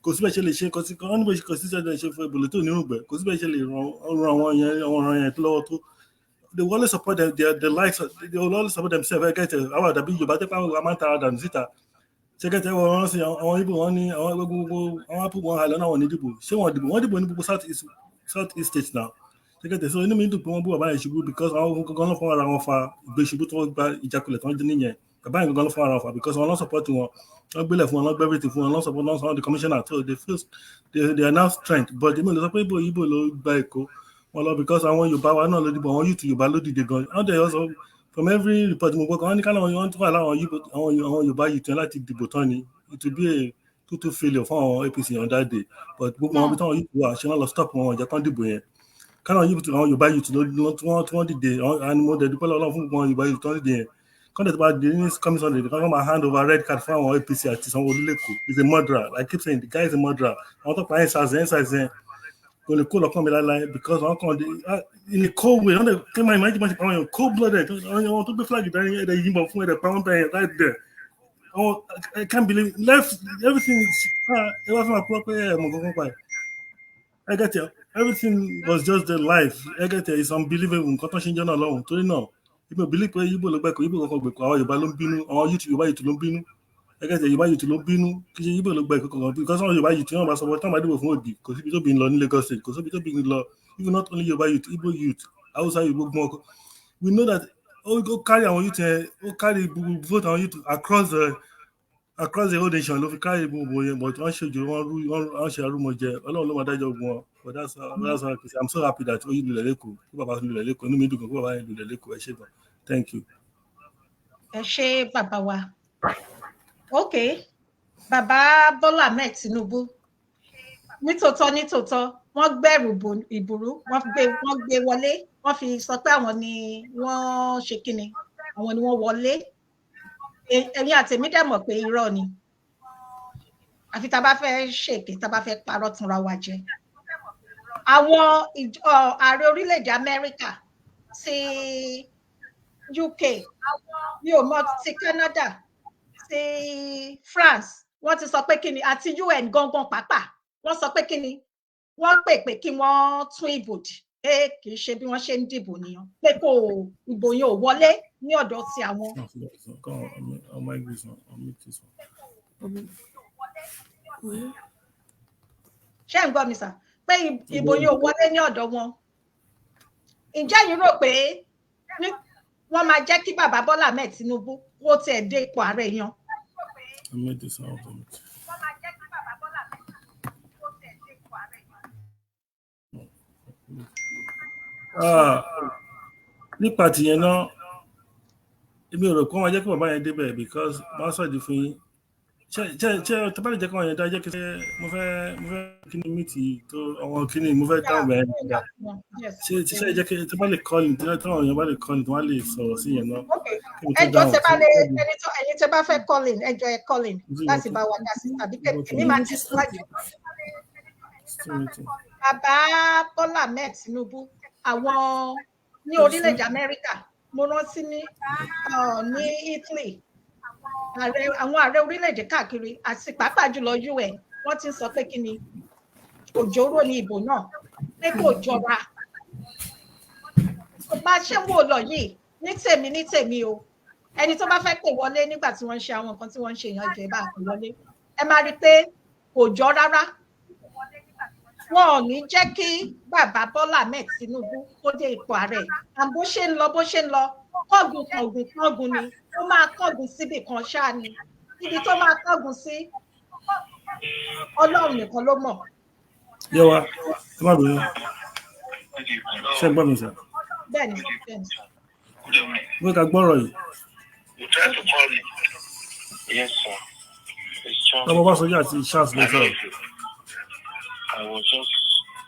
Kò síbẹ̀ ṣe lè ṣe, kò sí wọ́n níbo, kò sí ṣe lè ṣe fún ebòlò tó nírùngbẹ̀, kò síbẹ̀ ṣe lè ran àwọn yẹn, àwọn ọ̀ràn yẹn lọ́wọ́ tó. They will always support their likes. They will always support themselves. Ẹ get it? Àwọn àdàbí Yorùbá tẹ́pẹ́, àwọn máa ń tara dànù síta. Ṣé get it? Wọ́n sí àwọn Ibo, wọn ní àwọn gbogbo àwọn apò wọn halẹ̀ náà, wọn ní dìbò. Ṣé wọn dìbò? Wọ́n dìbò ní gbogbo South East state now. Ṣé get it? So inú mi dùn pé wọ́n bú bàbá yẹn ṣubú, because àwọn gangan ló fọwọ́ ara wọn fa ìgbé ṣubú tó gba ìjákulẹ̀ tó ń dín níyẹn. Bàbá yẹn gangan ló fọwọ́ ara wọn fa, because wọn lọ support wọn, wọ́n gbélé fún wọn, wọ́n gbé everything fún wọn, wọ́n support wọn, sọ the commissioner. So they feel they are now strength. But èmi ò lè sọ pé Ibo ló gba Èkó wọn lọ, because àwọn Yorùbá wa náà ló dìbò, àwọn youth Yorùbá ló dìde gan. Wọ́n dẹ̀ also, from every report mo gbọ́ kan, wọ́n ní káwọn, wọ́n tún wà láwọn Igbo, àwọn Yorùbá youth yẹn láti dìbò tán ni, it will be a total failure fún àwọn APC on that day. But gbogbo àwọn ibi táwọn youth wà ṣe náà lọ stop wọn, jẹ́ kán dìbò yẹn. Káwọn youth, àwọn Yorùbá youth ló tí wọ́n dìde, and mo dẹ̀ dúpẹ́ lọ́wọ́ fún gbogbo àwọn Yorùbá youth tó ń dìde yẹn. Kán dẹ̀ tó bá di ní coming Sunday, kán máa hand over red card fún àwọn APC àti Sanwó-Olú l'Ékòó. Is a murderer. I keep saying the guy is a murderer. Àwọn tó pa EndSARS yẹn kò lè kó lọ́kàn mi láéláé, because àwọn kan in a cold way, wọ́n dẹ̀ kí máa imagine máa ṣe pa àwọn èèyàn cold blooded. Àwọn tó gbé flag dání, ẹ̀dẹ̀ yìnbọn fún, ẹ̀dẹ̀ pa wọ́n bẹ́ẹ̀ right there. Àwọn, I can't believe left everything. Ẹ wá fún wa pé ẹ mọ̀ kankan pa ẹ̀. I get it. Everything was just the life. I get it. It's unbelievable nǹkan tó ṣe ń jẹ́ náà lọ́hùn. Torí náà, ibi ò believe pé Ibo ló gbẹ̀kọ̀, Ibo kankan gbẹ̀kọ̀. Àwọn Yorùbá ló ń bínú, àwọn youth, Yorùbá youth ló ń bínú. I get it. Yorùbá youth ló ń bínú, kì í ṣe Ibo ló gbẹ̀kọ̀ kankan, because àwọn Yorùbá youth náà bá sọ pé táwọn bá dìbò fún Òbí, kò síbi tó bí ń lọ ní Lagos State, kò síbi tó bí ń lọ. Even not only Yorùbá youth, Igbo youth, Hausa youth, gbogbo wọn. We know that ó carry àwọn youth yẹn, ó carry gbogbo vote àwọn youth across the whole nation ló fi carry gbogbo yẹn. But wọ́n ṣe jù, wọ́n rú, wọ́n ṣe arúmọjẹ. Ọlọ́run ló máa dájọ́ gbogbo wọn. But that's how I can say I'm so happy that ó yí lulẹ̀ l'Ékòó, kó bàbá lulẹ̀ l'Ékòó. Inú mi dùn gan kó bàbá yẹn lulẹ̀ l'Ékòó. Ẹ ṣé gan, thank you. Ẹ ṣé, bàbá wa. Ok, bàbá Bọ́lá Ahmed Tinubu, nítòótọ́ nítòótọ́, wọ́n gbẹ̀rù ìbùrú, wọ́n gbé wọlé, wọ́n fi sọ pé àwọn ni wọ́n ṣe kíni, àwọn ni wọ́n wọlé. Ẹ̀yin àtẹ̀mí dẹ̀ mọ̀ pé irọ́ ni, àfi tá a bá fẹ́ ṣèké, tá a bá fẹ́ parọ́ túnra wa jẹ. Àwọn ààrẹ orílẹ̀-èdè Amẹ́ríkà, ti UK, mi ò mọ ti Canada, ti France, wọ́n ti sọ pé kíni, àti UN gangan pàápàá, wọ́n sọ pé kíni, wọ́n pè pé kí wọ́n tún ìbò dì, pé kì í ṣe bí wọ́n ṣe ń dìbò nìyẹn, pé kò, ìbò yẹn ò wọlé ní ọ̀dọ̀ ti àwọn. Come on, I'll mic this one. I'll mute this one. Ṣé ń gbọ́ mi sà? Pé ìbò yẹn ò wọlé ní ọ̀dọ̀ wọn. Ǹjẹ́ yìí rò pé wọ́n máa jẹ́ kí bàbá Bọ́lá Ahmed Tinubu kó tiẹ̀ dé ipò ààrẹ yan? I'll mute this one. I'll mute. Wọ́n máa jẹ́ kí bàbá Bọ́lá Ahmed Tinubu kó tiẹ̀ dé ipò ààrẹ yan? Ah, nípa tìyẹn náà, èmi ò rò pé wọ́n máa jẹ́ kí bàbá yẹn débẹ̀, because wọ́n sọ ìdí fún yín. Ṣé tó bá lè jẹ́ kí wọ́n yẹn dá jẹ́ kí mo fẹ́ kí ni mítì tó àwọn kí ni mo fẹ́ dáhùn bẹ́ẹ̀ dáadáa. Ṣé jẹ́ kí tó bá lè call in, tí àwọn èèyàn bá lè call in, tí wọ́n á lè sọ̀rọ̀ sí yẹn náà, kí n tó Ẹ jọ̀ọ́, dáhùn. Tẹ́ bá lè, ẹni tó ẹni tẹ́ bá fẹ́ call in, ẹ jọ̀ọ́, ẹ call in láti bá wa dá sí, tàbí èmi máa tẹ̀síwájú. Bàbá Bọ́lá Ahmed Tinubu, àwọn ní orílẹ̀-èdè Amẹ́ríkà, mo rántí ní Italy, ààrẹ, àwọn ààrẹ orílẹ̀-èdè káàkiri, àti pàápàá jùlọ UN, wọ́n ti ń sọ pé kí ni, òjòrò ní ìbò náà, pé kò jọra. Bá a ṣe ń wò lọ yìí, ní tèmi o, ẹni tó bá fẹ́ pè wọlé nígbà tí wọ́n ń ṣe àwọn nǹkan tí wọ́n ń ṣe yẹn, jẹ́ bá pè wọlé. Ẹ máa rí i pé kò jọ rárá. Wọn ò ní jẹ́ kí bàbá Bọ́lá Ahmed Tinubu kó dé ipò ààrẹ. À bó ṣe ń lọ, bó ṣe ń lọ, kọ́gùn kọ̀gùn kọ́gùn ni ó máa kọ́gùn síbì kan ṣáà ni. Ibi tó máa kọ́gùn sí, Ọlọ́run nìkan ló mọ̀. Yẹ wa, ẹ má bínú. Ṣé ń gbọ́ mi, sir? Bẹ́ẹ̀ni, bẹ́ẹ̀ni. Good evening. Mo fẹ́ ká gbọ́rọ̀ yìí. You tried to call me. Yes, sir. It's Charlie. Ọmọ Ọbásanjọ́ àti Charles ló I know sọ̀rọ̀. you. I was just,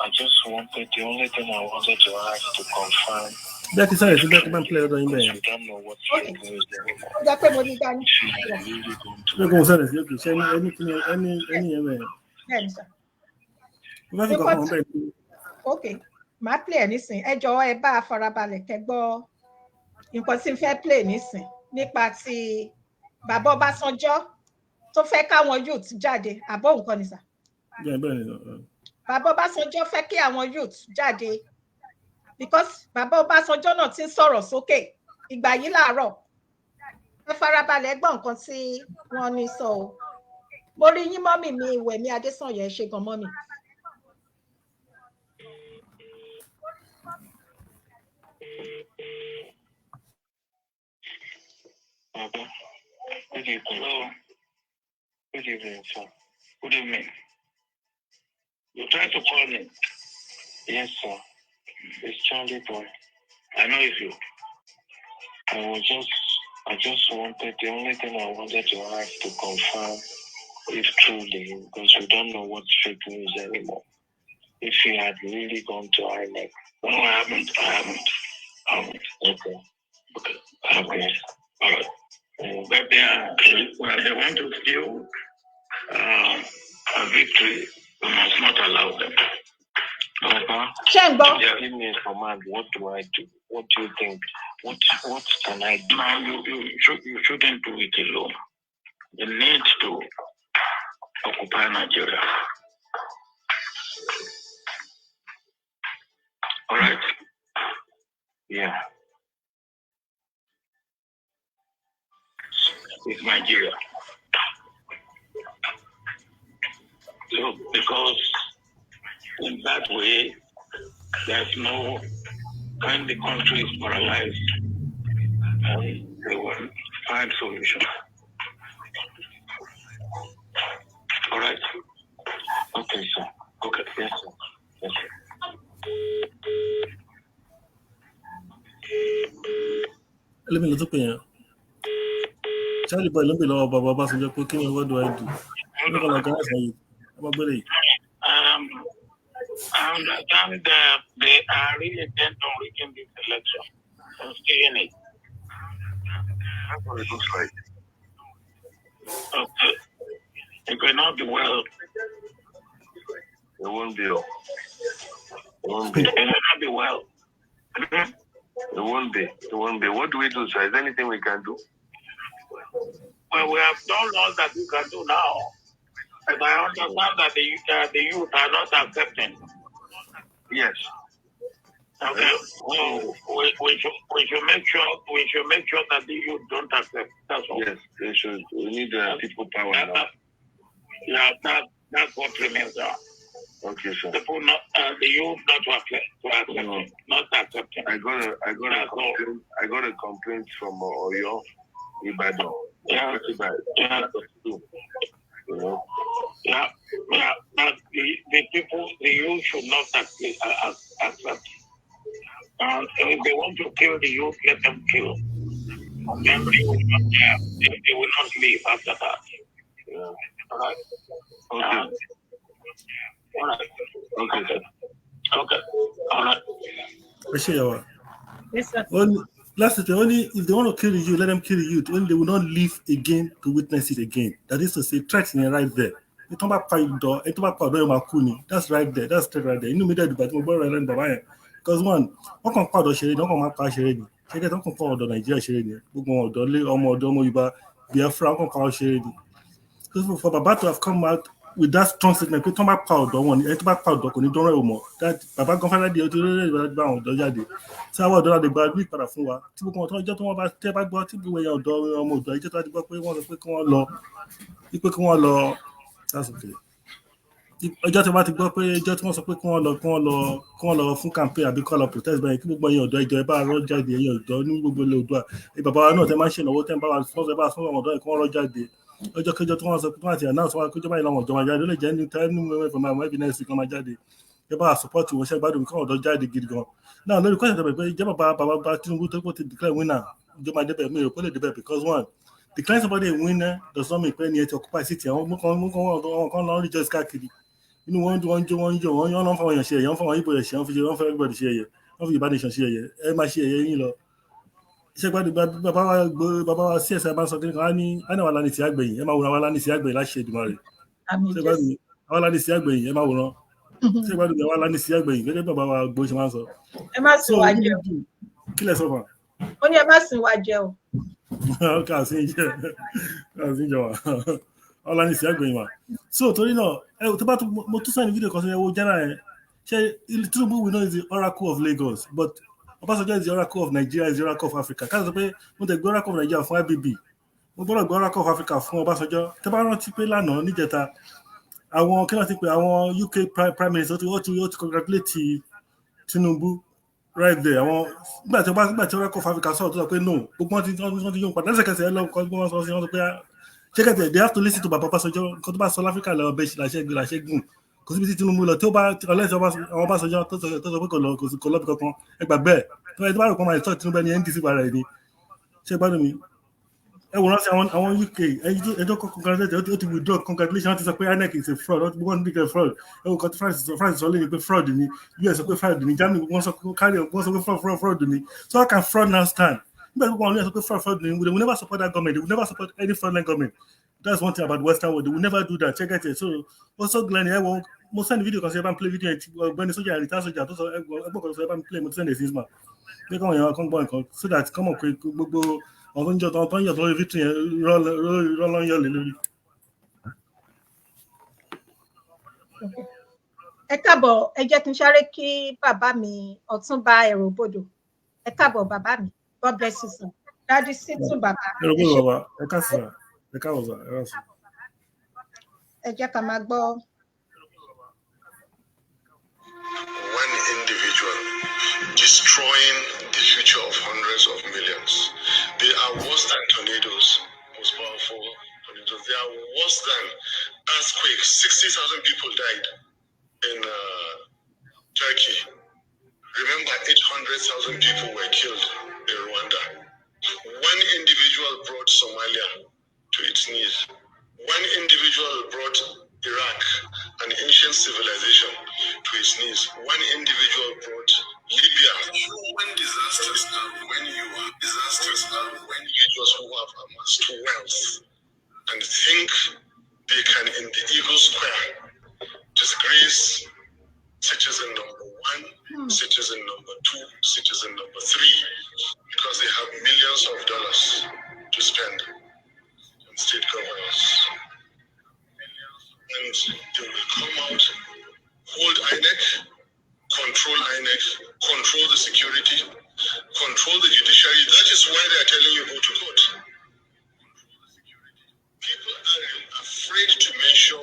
I just wanted, the only thing I wanted to ask to confirm, Bẹ́ẹ̀ kí sẹ́yìn sí bẹ́ẹ̀ kí bá ń play lọ́dọ̀ yín bẹ́ẹ̀ because yẹn. we don't know what Okay. fake news anymore. Ó jẹ́ pé mo ní dání. If you had really gone to Bẹ́ẹ̀ kí mo sẹ́yìn sí, okay, ṣé ẹni kí ni ẹni yẹn bẹ́ẹ̀. Bẹ́ẹ̀ni, sir. Mo fẹ́ fi kankan hàn bẹ́ẹ̀ ni. Ok, màá play ẹ̀ nísìn. Ẹ jọ̀wọ́, ẹ bá a farabalẹ̀ kẹ́ gbọ́ nǹkan tí n fẹ́ play nísìn nípa ti bàbá Ọbásanjọ́ tó fẹ́ káwọn youth jáde. Àbọ̀ nǹkan ni, sir. Bẹ́ẹ̀ ni. Bàbá Ọbásanjọ́ fẹ́ kí àwọn youth jáde because bàbá Ọbásanjọ́ náà ti ń sọ̀rọ̀ sókè ìgbà yìí láàárọ̀. Ẹ farabalẹ̀ gbọ́ nǹkan tí wọ́n ní sọ o. Mo rí yín, mummy mi Wẹ̀mí Adésànyẹ, ṣe gan, mummy. Baba, good evening. Hello. Good evening, sir. Good evening. You tried to call me. Yes, sir. It's Charlie Boy. I know it's you. I was just, I just wanted, the only thing I wanted to ask to confirm if truly, because we don't know what's fake news anymore, if you had really gone to INEC. No, I haven't. I haven't. I haven't. Okay. Okay. I haven't. Okay. All right. But they are, well, they want to steal a victory. We must not allow them. Baba, Ṣé ń gbọ́? Yeah. give me a command. What do I do? What do you think? What can I do? Now, you shouldn't do it alone. You need to occupy Nigeria. All right. Yeah. It's Nigeria. So, because in that way, there's no, when the country is paralyzed, they will find solution. All right. Okay, sir. Okay. Yes, sir. Yes, sir. Ẹlẹ́mi ló tún pè yẹn. Charlie Boy ló ń bè lọ́wọ́ bàbá Ọbásanjọ́ pé kí ni, what do I do? Ó ní kọ́ lọ gan ẹ̀sán yìí. Ẹ bá gbélé yìí. I understand that they are really bent on rigging this election and stealing it. That's what it looks like. Okay. It will not be well. It won't be. It won't be. It will not be well. It won't be. It won't be. What do we do, sir? Is there anything we can do? Well, we have done all that we can do now. But I understand that the youth are not accepting. Yes. Okay. So we should make sure that the youth don't accept. That's all. Yes. They should. We need people power That, now. Yeah, that's what remains now. Okay, sir. People not the youth not to accept, to accept No. it, not accepting. I got a That's all. complaint. I got a complaint from Oyo, Ibadan. Ibadan. Yeah. You know. Yeah. That the people, the youth should not accept. Accept. And if they want to kill the youth, let them kill. And then they will not leave after that. Yeah. All right. Okay. All right. Okay, sir. Okay. All right. Ẹ ṣe ìyàwó. Yes, sir. Ó ní last thing, only if they want to kill you, let them kill you. Only they will not live again to witness it again. That is to say, threat yẹn right there. Ẹni tó bá pa ìdọ̀, ẹni tó bá pa ọ̀dọ́ yẹn máa kú ni. That's right there. That's threat right there. Inú mi dẹ̀ dùgbà tí mo gbọ́ ọ̀rọ̀ ẹlẹ́nu bàbá yẹn. Because one, wọ́n kàn pa ọ̀dọ́ ṣeré ni, wọ́n kàn máa pa ṣeré ni. Ṣé kí wọ́n kàn pa ọ̀dọ́ Nàìjíríà ṣeré ni? Gbogbo àwọn ọ̀dọ́ lé ọmọ ọ̀dọ́ ọmọ Yorùbá, Biafra, wọ́n kàn pa ọ́ ṣeré ni. So for Baba to have come out with that strong statement pé tó bá pa ọ̀dọ́ wọn ni, ẹni tó bá pa ọ̀dọ́ kò ní dánrọ́ ẹ̀ mọ́. That bàbá gan fúnra dé, ó ti rí ẹ̀rọ bá àwọn ọ̀dọ́ jáde tí àwọn ọ̀dọ́ láti gba ìlú ìpadà fún wa, tí gbogbo wọn tó ọjọ́ tó wọ́n bá tẹ́ bá gbọ́ tí gbogbo ẹ̀yà ọ̀dọ́ ọmọ ọ̀dọ́ ìjọ tó bá ti gbọ́ pé wọ́n sọ pé kí wọ́n lọ, wípé kí wọ́n lọ, that's okay, ọjọ́ tí wọ́n bá ti gbọ́ pé ọjọ́ tí wọ́n sọ pé kí wọ́n lọ fún campaign àbí kí wọ́n lọ protest báyìí, kí gbogbo ẹ̀yin ọ̀dọ́ ìjọ ẹ bá rọ́ jáde. Ẹ̀yin ọ̀dọ́ ní gbogbo ilẹ̀ Oòduà, ẹ bàbá wa náà tẹ́ máa ń ṣèlọ́wọ́, tẹ́ ń bá wa sponsor, ẹ bá sponsor àwọn ọ̀dọ́ yẹn kí wọ́n rọ́ jáde. Ọjọ́ kẹjọ tí wọ́n sọ pé wọ́n ti announce wọn kójọba yìí làwọn ọ̀dọ́ máa jáde, ó lè jẹ́ ní tẹ́nu mẹ́fà máa maybe next week wọ́n máa jáde. Ẹ bá support wọn. Ṣe gbádùn káwọn ọ̀dọ́ jáde gidi gan náà lórí question tó bẹ̀ pé ìjọba bàbá Tinubu tó kó ti declare winner, ìjọba débẹ̀, mi ò rò pé lè débẹ̀, because one, declare somebody a winner does not mean pé ẹni ẹ ti occupy seat. Àwọn mú kan mú kan, wọn kan lọ rejoice káàkiri, inú wọn dùn, wọn jó, wọn jó, wọn yán, fáwọn èèyàn ṣe ẹ̀yẹ, wọn fáwọn Ìgbò ṣe, wọn fi wọn fẹ́ everybody ṣe ẹ̀yẹ, wọn fi Yorùbá nation ṣe ẹ̀yẹ. Ẹ máa ṣe ẹ̀yẹ yín lọ. Iṣẹ́ gbádùn bàbá wa gbó, bàbá wa sí ẹ̀sẹ̀ bá ń sọ kí ni kan á ní á ní àwọn alánìsí àgbẹ̀yìn. Ẹ máa wòran, àwọn alánìsí àgbẹ̀yìn láṣẹ Èdùmàrè. Àmín. Ṣé Jésù. Gbádùn àwọn alánìsí àgbẹ̀yìn, ẹ máa wòran. Ṣé gbádùn àwọn alánìsí àgbẹ̀yìn gẹ́gẹ́ bí bàbá wa gbó ṣe máa ń sọ. Ẹ má sìn So wá jẹ o. Kí lẹ sọ fún Ó ní ẹ má sìn wá jẹ o. wa? Káàsì jẹ, káàsì jẹ wa, alánìsí àgbẹ̀yìn wa. So torí náà, ẹ tó bá tún mo tún send fídíò kan sí, ẹ wo general yẹn. Ṣé Tinubu, we know, is the oracle of Lagos, but Ọbásanjọ́ is the oracle of Nigeria, is the oracle of Africa. Káàsì sọ pé mo tẹ̀ gbé oracle of Nigeria fún IBB, mo gbọ́dọ̀ gbé oracle of Africa fún Ọbásanjọ́. Tẹ́ bá rántí pé lánàá níjẹta, àwọn kí wọ́n ti pè àwọn UK prime minister, ó ti congratulate Tinubu right there. Àwọn nígbà tí oracle of Africa sọ̀rọ̀ tó sọ pé no, gbogbo wọn ti yóò padà lẹ́sẹ̀kẹsẹ̀. Ẹ lọ kọ́ gbogbo wọn sọ sí wọn sọ pé ṣẹ́kẹ̀tẹ̀, they have to listen to baba Ọbásanjọ́. Nǹkan tó bá sọ láfíríkà lọ bẹ́ẹ̀ làṣẹ gbé làṣẹ gùn. Kò síbi tí Tinubu lọ tí ó bá ọlẹ́sẹ̀ àwọn Ọbásanjọ́ tó sọ pé kò lọ, kò sí kò lọ́bì kankan. Ẹ gbà bẹ́ẹ̀. Tó ẹ tó bá rò pé ọmọ àìsàn Tinubu ẹni NDC para ẹ̀ ni. Ṣé gbádùn mi? Ẹ wòran sí àwọn UK ẹjọ́ congratulate, ó ti withdraw congratulation. Wọ́n ti sọ pé INEC is a fraud, wọ́n ti wọ́n declare fraud. Ẹ wò kan tí France sọ lẹ́yìn pé fraud ni, US sọ pé fraud ni, Germany wọ́n sọ pé carry wọ́n sọ pé fraud, fraud, fraud ni. So how can fraud now stand nígbà tí wọ́n sọ pé fraud, fraud ni? They will never support that government. They will never support any fraudulent government. That's one thing about the Western world, they will never do that. Check it. So also Glenn, ẹ wọ mo send video kan sí, ẹ bá ń play video yẹn tí ọ̀gbẹ́ni sójà, retired sójà tó sọ, ẹgbọ́n kan tó sọ, ẹ bá ń play. Mo ti send ẹ̀ sí isma pé káwọn èèyàn kan gbọ́ nǹkan so that kọ́mọ̀ pé gbogbo àwọn tó ń jọ tó ń yọ̀ tó lórí victory yẹn, rọ́ ló ń yọ̀ lé lórí. Ẹ káàbọ̀. Ẹ jẹ́ kí n sáré kí bàbá mi, Ọ̀túnba Ẹ̀rọ̀bodò. Ẹ káàbọ̀ bàbá mi, God bless you, sir. Daddy Sítú bàbá. Ẹ rò pé bàbá, ẹ káàsì, ẹ káàbọ̀ sà, ẹ káàsì. Ẹ jẹ́ ká máa gbọ́. One individual destroying the future of hundreds of millions. They are worse than tornadoes, most powerful tornadoes. They are worse than earthquakes. 60,000 people died in Turkey. Remember, 800,000 people were killed in Rwanda. One individual brought Somalia to its knees. One individual brought Iraq, an ancient civilization, to its knees. One individual brought Libya. Human disasters are when you are disasters are when individuals who have amassed wealth and think they can, in the Eagle Square, disgrace citizen number one, citizen number two, citizen number three, because they have millions of dollars to spend on state governors. And they will come out, hold INEC, control INEC, control the security, control the judiciary. That is why they are telling you go to court. People are afraid to mention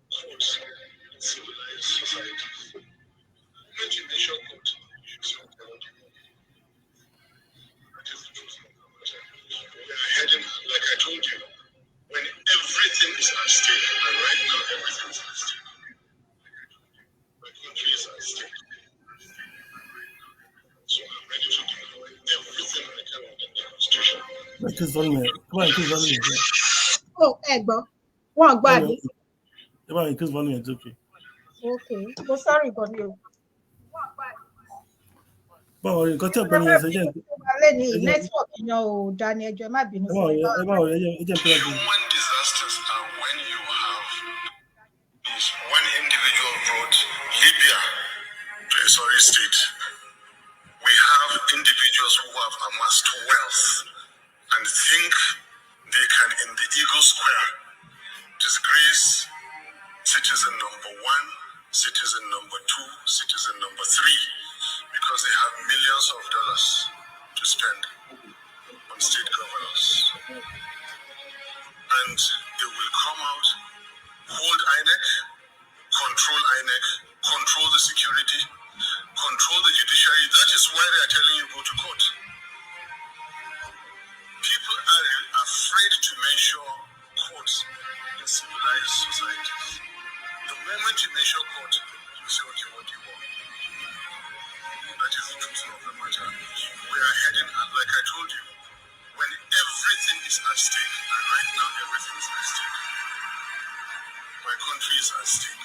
courts in civilized societies. The moment you mention court, you say, "Okay, what do you want?" That is the truth of the matter. We are heading, like I told you, when everything is at stake, and right now everything is at stake. My country is at stake. So I'm ready to deploy everything I can within the constitution. Increase volume ẹ bá increase volume ẹ. Ó ẹ gbọ́, wọn gbọ́ àbí? Ẹ bá increase volume ẹ, it's okay. Ok, mo sorry gan ni o. Báwo ni nǹkan tí ọ̀gbẹ́ni yẹn ṣe jẹ́? Alẹ́ ní network yẹn ò dá ní, ẹjọ́ ẹ má bínú Ẹ bá sí i. ẹ bá ẹ jẹ́ pé ọ̀gbẹ́ni. Human disasters are when you have this one individual brought Libya to a sorry state. We have individuals who have amassed wealth and think they can, in the Eagle Square, disgrace citizen number one, citizen number two, citizen number three, because they have millions of dollars to spend on state governors. And they will come out, hold INEC, control INEC, control the security, control the judiciary. That is why they are telling you go to court. People are afraid to mention courts in civilized societies. The moment you mention court, you Say, okay, what do you want? That is the truth of the matter. We are heading, and like I told you, when everything is at stake, and right now everything is at stake, my country is at stake.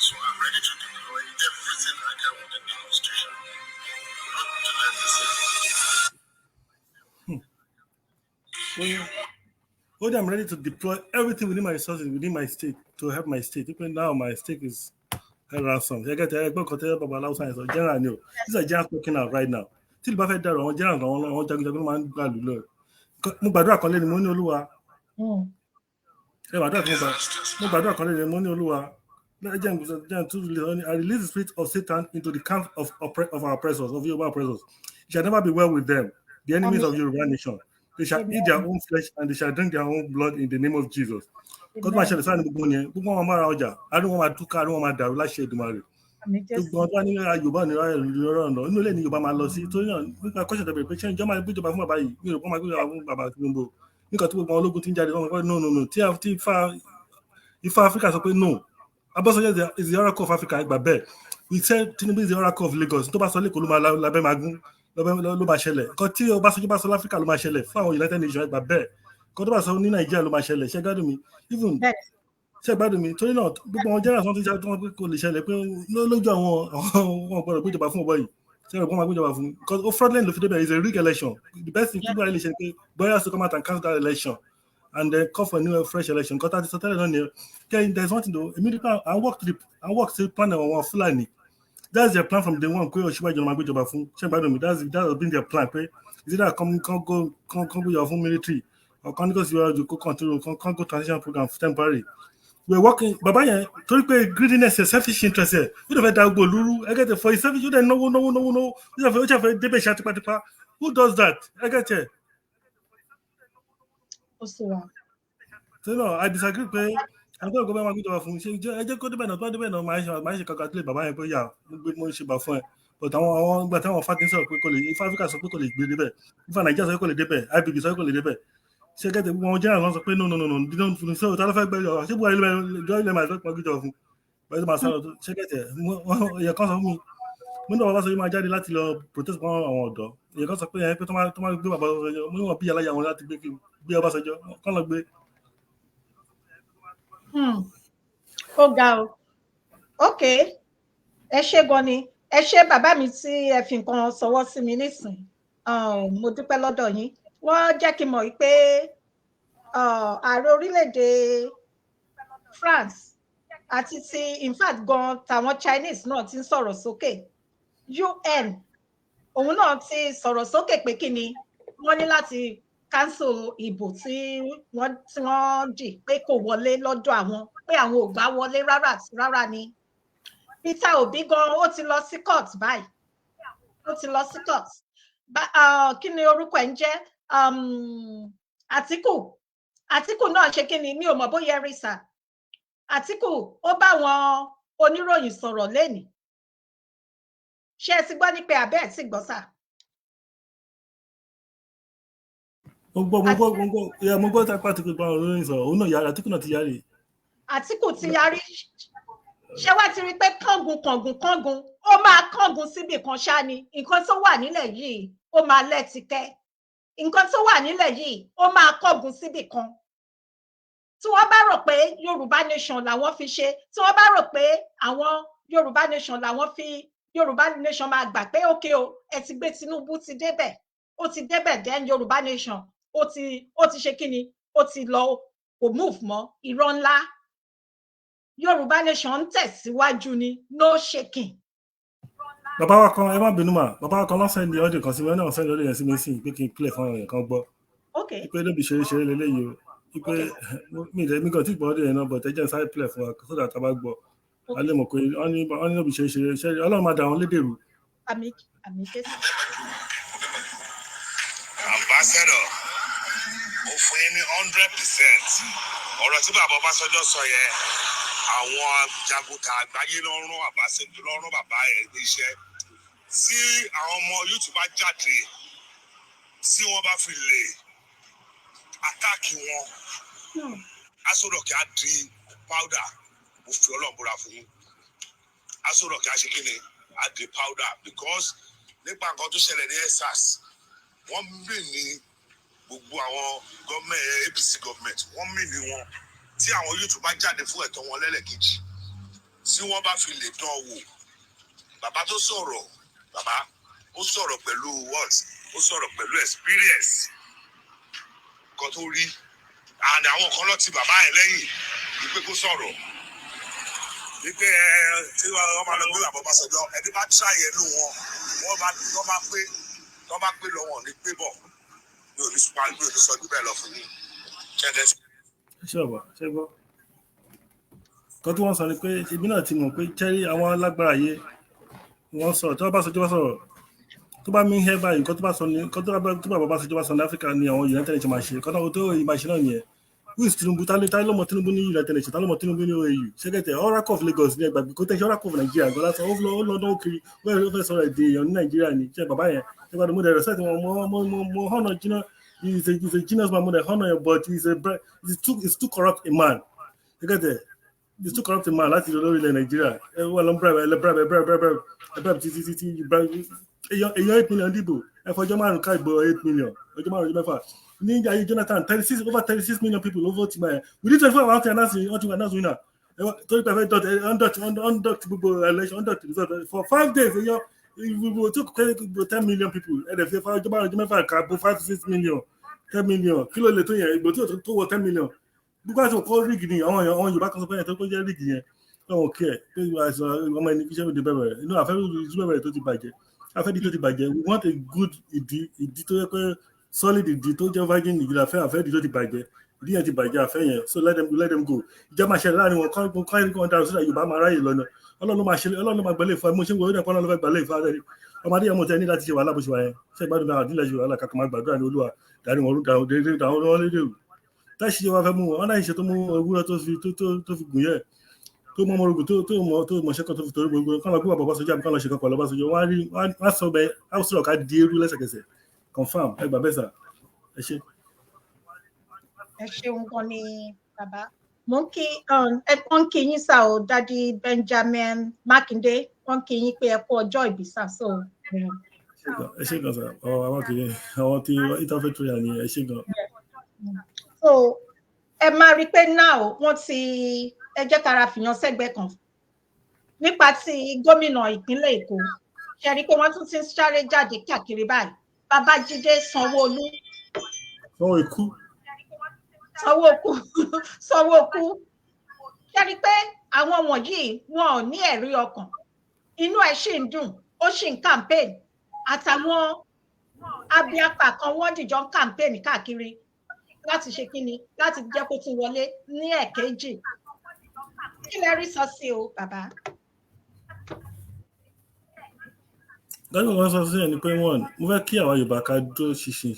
So I'm ready to deploy everything I can within the constitution, not to let this happen. Ó ní, "I'm ready to deploy everything within my resources within my state to help my state." Even now my state is held ransom. Ẹ gẹ́tẹ̀ ẹgbẹ́ kan tẹ́lẹ̀, bàbá aláwùsá yẹn sọ, general ni o. This is a general talking out right now. Tí ìlú bá fẹ́ dàrú, àwọn general, àwọn jagunjagun ló máa ń gbà lù lọ. Mo gbàdúrà kan lẹ́nu, mo ní, Olúwa, ẹ gbàdúrà kan, mo gbàdúrà kan lẹ́nu, mo ní, Olúwa, jẹ́ n tún lè sọ ní, "I release the spirit of Satan into the camp of our oppressors, of Yoruba oppressors. It shall never be well with them, the enemies of Yoruba nation. They shall eat their own flesh and they shall drink their own blood in the name of Jesus." Kó tó máa ṣẹlẹ̀ sáà ní gbogbo yẹn, gbogbo wọn máa ra ọjà, àárín wọn máa túká, àárín wọn máa dàrú láṣẹ Èdùmàrè. Gbogbo wọn tó wà ní Yorùbá ní ọ̀rọ̀ ọ̀nà inú ilé ní Yorùbá máa lọ sí. Torí náà, nípa kọ́ṣẹ̀ tẹ̀bẹ̀rẹ̀ pé ṣé ìjọba máa gbéjọba fún bàbá yìí, mi ò rò pé wọ́n máa gbéjọba fún bàbá Tinubu. Nígbà tí gbogbo àwọn ológun ti ń jáde, wọn pé no, no, no, tí Ifá Africa sọ pé no. Ọbásanjọ́ is the oracle of Africa, ìgbà bẹ́ẹ̀. We said Tinubu is the oracle of Lagos. Tó bá sọ lẹ́kọ̀ọ́, ló máa lábẹ́ máa gún, ló máa ṣẹlẹ̀. Nǹkan tí Ọbásanjọ́ bá sọ láfíríkà ló máa ṣẹlẹ̀ fún àwọn United Nations, ìgbà bẹ́ẹ̀. Nǹkan tó bá sọ ní Nàìjíríà ló máa ṣẹlẹ̀. Ṣé gbádùn mi even? Ṣé gbádùn mi? Torí náà, gbogbo àwọn generals wọn ti ṣe kò lè ṣẹlẹ̀ pé lójú àwọn wọn gbọ́dọ̀ gbéjọba fún ọbọ yìí. Ṣé ẹ̀rọ máa gbéjọba fún? Because ó fraudulent ló fi débẹ̀. Is a rigged election. The best thing people lè ṣe ni pé bóyá to come out and cancel that election and then call for a new fresh election. Nǹkan tá a ti sọ tẹ́lẹ̀ náà nìyẹn. Kẹ́hìn, there is one thing though, immediately I work to plan àwọn Fúlàní. That's their plan from day one pé Ọ̀ṣínbàjò máa gbéjọba fún. Ṣé gbádùn mi? That has been their plan pé is either come go come gbéjọba fún military or kan ní kò sí wájú kó continue, kan go transition program temporary. We are working bàbá yẹn torí pé greediness ẹ, selfish interest ẹ, ó dẹ̀ fẹ́ da gbogbo lúrú ẹgẹ́ tẹ for his selfish. Ó dẹ̀ náwó, náwó, náwó, náwó. Ó dẹ̀ fẹ́ débẹ̀ ṣá tipátipá. Who does that? Ẹgẹ́ tẹ. Ó sì wà. So no, I disagree pé àwọn tó ń gbọ́ máa gbéjọba fún. Ṣe ẹ jẹ́ kó débẹ̀ náà, tó bá débẹ̀ náà, máa ṣe congratulate bàbá yẹn pé yà mo gbé, mo ṣe bà fún ẹ. But àwọn ìgbà táwọn fati sọ̀rọ̀ pé kò lè, Ifá Africa sọ pé kò lè gbé débẹ̀, Ifá Nàìjíríà sọ pé kò lè débẹ̀, IBB sọ pé kò lè débẹ̀. Ṣé gẹ́gẹ́ gbogbo àwọn general sọ pé no, no, no, no, no. So ta ló fẹ́ gbé jọ? Ṣé Buhari ló máa fẹ́ gbéjọba fún bẹ́ẹ̀ tó máa sáré? Ṣé gẹ́gẹ́ ẹ̀yẹ kan sọ fún mi, mo ní bàbá Ọbásanjọ́ máa jáde láti lọ protest fún àwọn ọ̀dọ́. Ẹ̀yẹ kan sọ pé ẹ pé tó máa gbé bàbá Ọbásanjọ́, mo ní wọn bí aláya wọn láti gbé Ọbásanjọ́ kán lọ gbé. Ó ga o. Ok, ẹ ṣé gan ni, ẹ ṣé bàbá mi tí ẹ fi nǹkan sọwọ́ sí mi nísìn. Mo dúpẹ́ lọ́dọ̀ yín. Wọ́n jẹ́ kí n mọ̀ pé ààrẹ orílẹ̀-èdè France àti ti, in fact gan, tàwọn Chinese náà ti ń sọ̀rọ̀ sókè. UN òun náà ti sọ̀rọ̀ sókè pé kí ni wọ́n ní láti cancel ìbò tí wọ́n dì pé kò wọlé lọ́dọ̀ àwọn, pé àwọn ò gbà wọlé rárá àti rárá ni. Peter Obi gan, ó ti lọ sí court báyìí, ó ti lọ sí court. Kí ni orúkọ ẹ̀ ń jẹ́? Àtíkù. Àtíkù náà ṣe kí ni? Mi ò mọ̀ bóyá ẹ rí sà. Àtíkù ó bá àwọn oníròyìn sọ̀rọ̀ lénìí. Ṣé ẹ ti gbọ́ nípa àbẹ́ ẹ̀ tí gbọ́ sà? Mo gbọ́, mo gbọ́, mo gbọ́. Yeah, mo gbọ́ tápá Àtìkù bá àwọn olóyìn sọ̀rọ̀. Òun náà yára, Àtìkù náà ti yarí. Àtíkù ti yarí. Ṣé wá ti rí i pé kángun kángun kángun, ó máa kángun síbì kan ṣá ni. Nǹkan tó wà nílẹ̀ yìí, ó máa lẹ́tìkẹ́. Nǹkan tó wà nílẹ̀ yìí, ó máa kángun síbì kan. Tí wọ́n bá rò pé Yorùbá nation làwọn fi ṣe, tí wọ́n bá rò pé àwọn Yorùbá nation làwọn fi, Yorùbá nation máa gbà pé ókè o, ẹ ti gbé Tinubu ti débẹ̀, ó ti débẹ̀, then Yorùbá nation ó ti ṣe kí ni, ó ti lọ, kò move mọ́. Irọ́ ńlá. Yorùbá nation ń tẹ̀síwájú ni, no shaking. Bàbá wa kan, ẹ má bínú mà, bàbá wa kan ló send audio kan sí mi, wọ́n náà send audio yẹn sí mi sí pé kí n play fún àwọn èèyàn kan gbọ́ pé lóbi ṣeré ṣeré leléyìí o, pé mi ìdẹ mi kàn tí gbọ́ audio yẹn náà, but ẹ jẹ́ n sáré play fún wa so that a bá gbọ́, a lè mọ̀ pé wọ́n ní lóbi ṣeré ṣeré ṣeré. Ọlọ́run máa dà wọ́n lédè rú. Àmín, àmín Jésù. Ambassador, mo fún yín ní 100%. Ọ̀rọ̀ tí bàbá Ọbásanjọ́ sọ yẹn, àwọn jagunta àgbáyé ló ń rán Ọbásanjọ́, ló ń rán bàbá ẹ̀ níṣẹ́. Tí àwọn ọmọ youth bá jáde, tí wọ́n bá fi lè attack wọn, Aso Rock á di powder. Mo fi Ọlọ́run búra fún yín, Aso Rock á ṣe kí ni, á di powder, because nípa nǹkan tó ṣẹlẹ̀ ní EndSARS, wọ́n mì ní gbogbo àwọn gọ́ọ̀mẹ̀ APC government, wọ́n mì ní wọn. Tí àwọn youth bá jáde fún ẹ̀tọ́ wọn lẹ́lẹ́kejì, tí wọ́n bá fi lè dán wò, bàbá tó sọ̀rọ̀, bàbá ó sọ̀rọ̀ pẹ̀lú what, ó sọ̀rọ̀ pẹ̀lú experience kan tó rí, and àwọn kan lọ ti bàbá yẹn lẹ́yìn wípé kó sọ̀rọ̀, wípé ẹ tí wọ́n máa lọ gbé bàbá Ọbásanjọ́. Ẹni bá try ẹ̀ lù wọn, wọ́n bá pé wọ́n bá pé lọ́wọ́ ní pé bọ̀. Mi ò ní sọ jù bẹ́ẹ̀ lọ fún yín. Ṣẹ́dẹ̀. Ẹ ṣe ọ̀bà ṣe gbọ́ nǹkan tí wọ́n sọ ni pé èmi náà ti mọ̀ pé jẹ́rí àwọn alágbára yé wọ́n sọ̀rọ̀. Tí wọ́n bá sọ, tí wọ́n sọ̀rọ̀ tó bá mí hẹ́ báyìí, nǹkan tó bá sọ ní nǹkan tó bá bàbá sọ, tó bá sọ ní Áfíríkà ni àwọn United Nations máa ṣe. Nǹkan tó yìí máa ṣe náà nìyẹn. Who is Tinubu? Ta ló mọ Tinubu ní United Nations? Ta ló mọ Tinubu ní OAU? Ṣẹ́gẹ̀tẹ̀ Oracle of Lagos ní ẹgbàgbé kó tẹ̀sí Oracle of Nigeria gan lásán. Ó lọ́dún ó kiri, ó fẹ́ sọ̀rọ̀ èdè èèyàn ní Nàìjíríà ní ṣe bàbá yẹn. Ṣe gbàdúrà mo dẹ̀ respect wọn, mo honour jìnnà. He is a genius man, mo dẹ̀ honour yẹn, but he is too corrupt a man. Ṣẹ́gẹ̀tẹ̀ he is too corrupt a man láti lọ lórí ilẹ̀ Nàìjíríà. Ẹ wọ́n lọ bribe, ẹ lọ bribe, ẹ bribe, bribe, ẹ bribe títí títí. Èèyàn 8 million dìbò, ẹ fọjọ́ 5 ká ìbò 8 million, ọjọ́ 5, ọjọ́ 6 ní ayé Jonathan, 36, over 36 million people ló vote gbà yẹn. Within 24 hours, wọ́n ti announce winner. Torí pé ẹ fẹ́ dot undot gbogbo election, undot result for 5 days. Èèyàn gbogbo tó kọ́ gbogbo 10 million people, ẹ dẹ̀ fi ọjọ́ 5, ọjọ́ 6 ká bó 5, 6 million, 10 million. Kí ló lè tó yẹn? Ìgbò tí tó wọ 10 million, gbogbo àti òkò rig ni. Àwọn èèyàn, àwọn Yorùbá kan sọ pé ẹ̀ tó jẹ́ rig yẹn, wọn kí ẹ pé ọmọ ẹni kíṣẹ́ òde bẹ̀rẹ̀ inú àfẹ́ ìdí bẹ̀rẹ̀ tó ti bàjẹ́, afẹ́ ìdí tó ti bàjẹ́. We want a good ìdí, ìdí tó yẹ pé solid, ìdí tó jẹ́ virgin ìdí la fẹ́. Àfẹ́ ìdí tó ti bàjẹ́, ìdí yẹn ti bàjẹ́, àfẹ́ yẹn. So let them go. Ìjà máa ṣẹlẹ̀ láàrin wọn kọ́ kọ́ kọ́ dára sílẹ̀. Yorùbá máa ráyè lọ́nà. Ọlọ́run ló máa ṣe, Ọlọ́run ló máa gbẹ́lẹ̀ fún ẹ. Mo ṣe ń wo ìdẹ́kọ̀, Ọlọ́run ló fẹ́ gbẹ́lẹ̀ fún ẹ. Ọmọdé yẹn mo tẹ ní láti ṣe wàhálà bó ṣe wà yẹn. Ṣe ìgbádùn náà àdílẹ̀ ṣe wàhálà kàkà máa gbàdúrà ní Olúwa dárí wọn dáwọn wọn lédè rù. Táṣì ṣe wá fẹ́ mú wọn, wọn náà ṣe tó mú ewúrẹ́ tó fi tó fi gùn yẹ, tó mọ ọmọ ogun tó mọ ṣẹ́kọ̀ tó fi torí gbogbo kọ́ lọ gbé bàbá Ọbásanjọ́ àbí kọ́ lọ ṣe kankan lọ́básanjọ́. Wọ́n á rí, wọ́n á sọ bẹ́ẹ̀, á sọ̀rọ̀ ká di eru lẹ́sẹ̀kẹsẹ̀. Confam, ẹ gbà bẹ́ẹ̀ sà, ẹ ṣe. Ẹ ṣeun gan ni bàbá. Mo ń kí ẹ, wọ́n ń kí yín sá o, Daddy Benjamin Makinde, wọ́n ń kí yín pé ẹ kú ọjọ́ ìbí sá so. Ẹ ṣe gan sà. Àwọn kìí àwọn tí interfaith prayer ni. Ẹ ṣe gan. So ẹ máa rí i pé now wọ́n ti, ẹ jẹ́ kára fìyàn sẹ́gbẹ̀ẹ́ kan nípa ti gómìnà ìpínlẹ̀ Èkó. Ṣe rí i pé wọ́n tún ti ń sáré jáde káàkiri báyìí? Babájídé Sanwó-Olú. Sanwó ikú. Sanwó-Okú, Sanwó-Okú. Ṣe rí i pé àwọn wọ̀nyí, wọn ò ní ẹ̀rí ọkàn, inú ẹ̀ ṣì ń dùn, ó ṣì ń campaign, àtàwọn abiapa kan, wọ́n dìjọ ń campaign káàkiri láti ṣe kíni, láti jẹ́ kó tún wọlé ní ẹ̀kejì. Kí lẹ rí sọ sí o, bàbá? Dájú, wọn sọ sí ẹni pé wọn, mo fẹ́ kí àwa Yorùbá ká dúró ṣinṣin.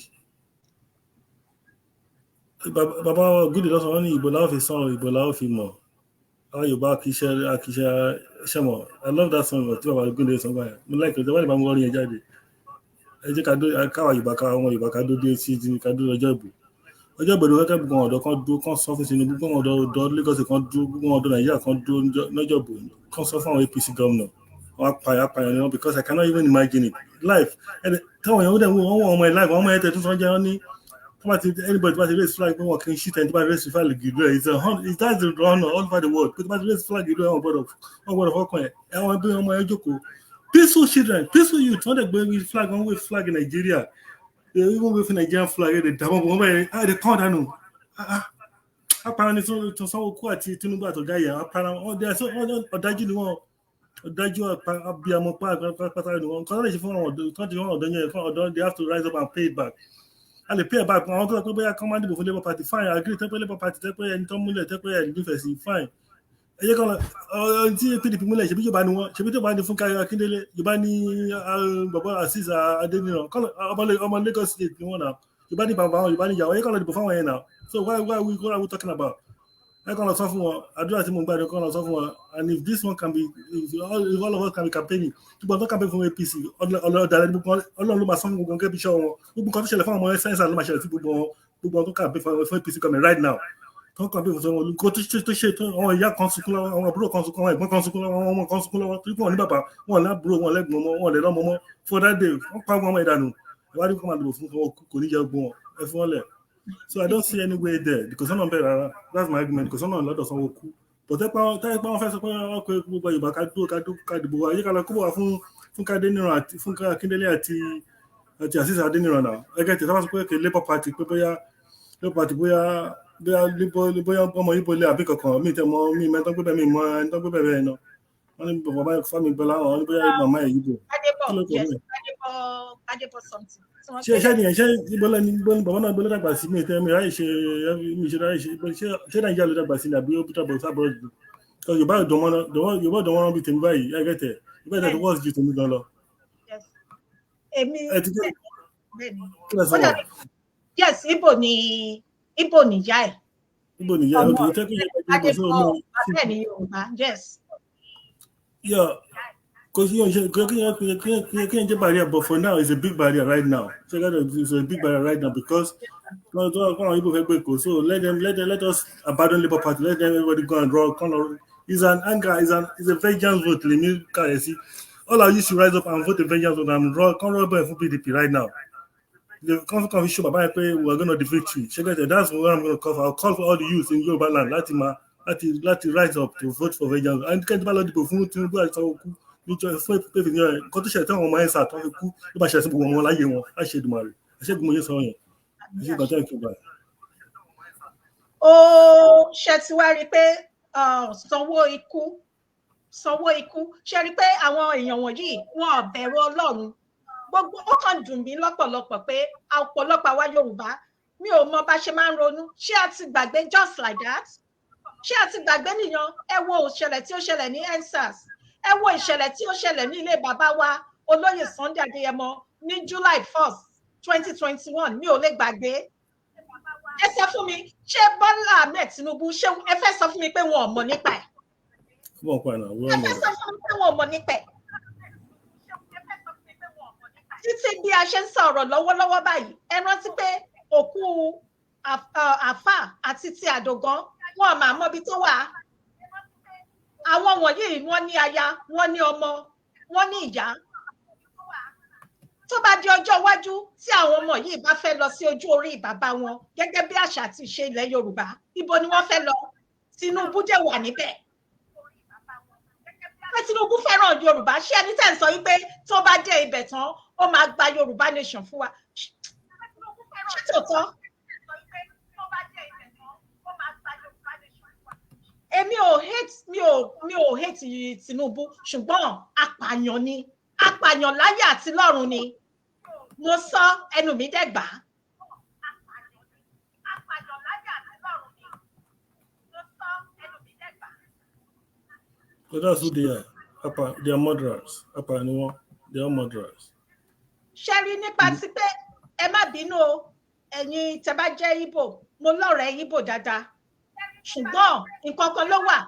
Bàbá Gúdì lọ́sàn, wọn ní ìbò làwọn fi sàn, ìbò làwọn fi mọ̀. Àwa Yorùbá kì í ṣe ṣe mọ̀. I love that song tí bàbá Gúdì sọ báyìí. Mo like it. Wọ́n lè bá mi wọ́n yẹn jáde. Ẹ jẹ́ ká dó káwa Yorùbá, káwa ọmọ Yorùbá ká dó dé sí ká dó ọjọ́ ìbò. Ọjọ́ ìbò ni wọ́n kẹ́. Gbogbo ọ̀dọ́ kan dúró, kan sọ fún Tinubu, gbogbo ọ̀dọ́ Lagos kan dúró, gbogbo ọ̀dọ́ Nàìjíríà kan dúró lọ́jọ́ ìbò, kan sọ fún àwọn APC gómìnà wọn apààyàn ni wọn, because I cannot even imagine it life. Táwọn èèyàn dẹ̀ wọ́n wọ́n ọmọ ẹ̀ life, wọ́n ọmọ ẹ̀ tẹ̀ tó sọ jẹ́ wọ́n ní tó bá ti anybody tó bá ti raise flag pé wọn kì í shoot ẹni tó bá raise flag ìlú ẹ̀. It's a hundred, that's the honor all over the world pé tó bá ti raise flag ìlú ẹ̀, wọ́n gbọ́dọ̀ fọkàn ẹ̀. Ẹ̀wọ̀n ẹbí ọmọ ẹ̀ jókòó, peaceful children, peaceful youth, wọ́n dẹ̀ gbé flag, wọ́n wave flag in Nigeria. They even wave Nigerian flag. Ẹ̀ dẹ̀ dàbọ̀ wọ́n bẹ̀rẹ̀ ẹ̀ dẹ̀ kọ́ dànù. Apara ni tó Sanwó-Kú àti Tinubu àtọ̀gá yẹn apara wọn. Ọ̀dájú ni wọ́n, ọ̀dájú abiyamọ pátá ni wọ́n. Nǹkan tó lè ṣe fún àwọn ọ̀dọ́ tó ti wọ́n ọ̀dọ́ yẹn fún ọ̀dọ́, they have to rise up and pay it back. A lè pay it back. Àwọn tó sọ pé bóyá kọ́ máa dìbò fún Labour Party, fine, I agree. Tẹ́pẹ́ Labour Party, tẹ́pẹ́ ẹni tó múlẹ̀, tẹ́pẹ́ ẹni nífẹ̀ẹ́ sí, fine. Ẹ jẹ́ kọ́ lọ tí PDP múlẹ̀. Ṣebí Yorùbá ni wọ́n, ṣebí tó bá ní Fúnkẹ́ Akíndélé, Yorùbá ní bàbá Azeez Adéníran, ọmọ Lagos State ni wọ́n náà. Yorùbá ní bàbá wọn, Yorùbá ní ìyàwó. Ẹ kọ́ lọ dìbò fáwọn yẹn náà. So why what are we talking about? Ẹ kọ́ lọ sọ fún wọn. Àdúrà tí mo gbàdúrà, kọ́ lọ sọ fún wọn. And if this one can be, if all of us can be campaigning, gbogbo ọdún campaign fún APC, ọlọ́dàlẹ̀ gbogbo, Ọlọ́run ló máa sọ fún gbogbo nǹkan bí iṣẹ́ wọn. Gbogbo nǹkan tó ṣẹlẹ̀ fún àwọn ọmọ sáyẹ́nsì ló máa ṣẹlẹ̀ sí gbogbo wọn, gbogbo ọdún campaign fún APC coming right now. Tó ń campaign fún Sanwó-Olú, kó tó ṣe tó ṣe tó, àwọn ìyá kan sunkún lọ́wọ́, àwọn àbúrò kan sunkún, àwọn ẹ̀gbọ́n kan sunkún lọ́wọ́, àwọn ọmọ kan sunkún lọ́wọ́, torí pé wọ́n ní bàbá wọn, lábúrò wọn, lẹ́gbọ̀n mọ́ wọn, lè lọ́mọ mọ́. For that day, wọ́n pa àwọn ọmọ ìdànù. Ìwádìí kan máa dìbò fún Sanwó, kò ní jẹ́ gbọ́n wọn, ẹ fún wọn lẹ̀. So I don't see any way there because sọ́nà bẹ́ẹ̀ rárá. That's my argument, because sọ́nà lọ́dọ̀ Sanwó-Kú. But tẹ́pẹ́ tẹ́pẹ́ wọ́n fẹ́ sọ pé wọ́n pe gbogbo Yorùbá ká dúró, ká dúró, ká dìbò wa, ayé ká lọ kó bọ̀ wá fún Fúnkẹ́ Adéníran àti Fúnkẹ́ Akíndélé àti Azeez Adéníran náà. Ẹgẹ́ tẹ̀ sábà sọ pé kì Labour Party, pé bóyá Labour Party, bóyá Labour, bóyá ọmọ Ibo lé àbí kankan mi tẹ mọ mi mẹ́tọ́ gbé bẹ́ẹ̀, mi mọ ẹni tó gbé bẹ́ẹ̀ bẹ́ẹ̀ náà. Wọ́n ní bàbá Fámi Gbọ́lá, wọn ní bóyá màmá ẹ̀ Yíbo. Gbádébọ̀. Kí ló kọ Yes. mí? Gbádébọ̀, Gbádébọ̀ something tí wọ́n Ṣé ṣé nìyẹn? Ṣé ibo lẹni, ibo ni bàbá náà, ibo ló dàgbà sí? Mi tẹ mi ráyè ṣe, mi ṣe ráyè ṣe. Ṣé Nàìjíríà ló dàgbà sí ni àbí ó dàgbà sábọ̀ jù? Yorùbá ò dánmọ́rán, Yorùbá ò dánmọ́rán bíi tèmi báyìí. Ẹ gẹ́tẹ̀ Yorùbá ìtẹ̀ tó wọ́ọ̀sì ju tèmi gan lọ. Yes, èmi Ẹ ti dé. Bẹ́ẹ̀ni. Kí lẹ sọ Ó wà? dàbí, yes, Ibo ni, Ibo nìyá ẹ̀. Ibo nìyá? Ọmọ Ok, tẹ́kí Ibo so Gbádébọ̀ mi bàbá ẹ̀ ní Yorùbá, yes. Yeah, kò sí yóò ṣe kò kí yẹn kí yẹn kí yẹn jẹ́ barrier, but for now it's a big barrier right now. So that is a big barrier right now because wọ́n tó àwọn Igbo fẹ́ gbé kò. So let them, let us abandon Labour Party. Let them, everybody go and draw come on. It's an anger, it's a vengeance vote. Lèmi kàyẹ̀ sí, all our youth should rise up and vote a vengeance vote and draw come run bẹ́ẹ̀ fún PDP right now. The come show bàbá yẹn pé we are gonna defeat you. Ṣé gẹ́gẹ́? That's what I'm gonna call for. I'll call for all the youth in Yoruba land láti máa láti rise up to vote for vengeance, and kẹ́ni tó bá lọ dìbò fún Tinubu àti Sanwó-Kú níjọ fún pé ní ẹ nǹkan tó ṣẹlẹ̀ tí àwọn ọmọ ẹ̀ sà tó fi kú ló bá ṣẹlẹ̀ sí gbogbo wọn láyé wọn. Láṣẹ Èdùmàrè, àṣẹgun mo yẹ sọ yẹn. Ẹ ṣe gbàtà ìkẹgbà. Ó ṣe ti wá rí i pé sanwó ikú, sanwó ikú. Ṣe rí i pé àwọn èèyàn wọ̀nyí, wọn ò bẹ̀rù Ọlọ́run gbogbo. Ó kàn dùn mí lọ́pọ̀lọpọ̀ pé ọ̀pọ̀lọpọ̀ àwa Yorùbá, mi ò mọ bá ṣe máa ń ronú. Ṣé a ti gbàgbé just like that? Ṣé a ti gbàgbé nìyẹn? Ẹ wo ìṣẹ̀lẹ̀ tí ó ṣẹlẹ̀ ní EndSARS. Ẹ wo ìṣẹ̀lẹ̀ tí ó ṣẹlẹ̀ ní ilé bàbá wa olóyè Sunday Adéyẹmọ ní July 1st, 2021. Mi ò lè gbàgbé. Ẹ sọ fún mi, ṣé Bọ́lá Ahmed Tinubu, ṣé ẹ fẹ́ sọ fún mi pé wọn ò mọ̀ nípa ẹ̀? Come on, kwana Ẹ fẹ́ sọ fún mi pé wọn ò mọ̀ nípa ẹ̀? Títí bí a ṣe ń sọ̀rọ̀ lọ́wọ́lọ́wọ́ báyìí, ẹ rántí pé òkú àfà àti ti àdògán, wọn máa mọbi tó wà. Àwọn wọ̀nyí, wọ́n ní aya, wọ́n ní ọmọ, wọ́n ní ìyá. Tó bá di ọjọ́ iwájú, tí àwọn ọmọ yìí bá fẹ́ lọ sí ojú orí bàbá wọn gẹ́gẹ́ bí àṣà àti ìṣe ilẹ̀ Yorùbá, ibo ni wọ́n fẹ́ lọ? Tinubu dẹ̀ wà níbẹ̀. Pé Tinubu fẹ́ràn Yorùbá, ṣé ẹni tẹ́ ń sọ wípé tó bá dé ibẹ̀ tán, ó máa gba Yorùbá nation fún wa, ṣé tòótọ́? Èmi ò hate, mi ò hate Tinubu, ṣùgbọ́n apààyàn ni, apààyàn láyé àti lọ́run ni. Mo sọ ẹnu mi dẹ̀ gbà á. Apààyàn láyé àti lọ́run ni. Mo sọ ẹnu mi dẹ̀ gbà á. So that's who they are. Apa, they are murderers. Apa ni wọn, they are murderers. Ṣe rí nípa ti pé, ẹ má bínú o, ẹ̀yin tẹ́ bá jẹ́ Ìgbò, mo lọ́rẹ̀ẹ́ Ìgbò dáadáa, ṣùgbọ́n nǹkan kan ló wà.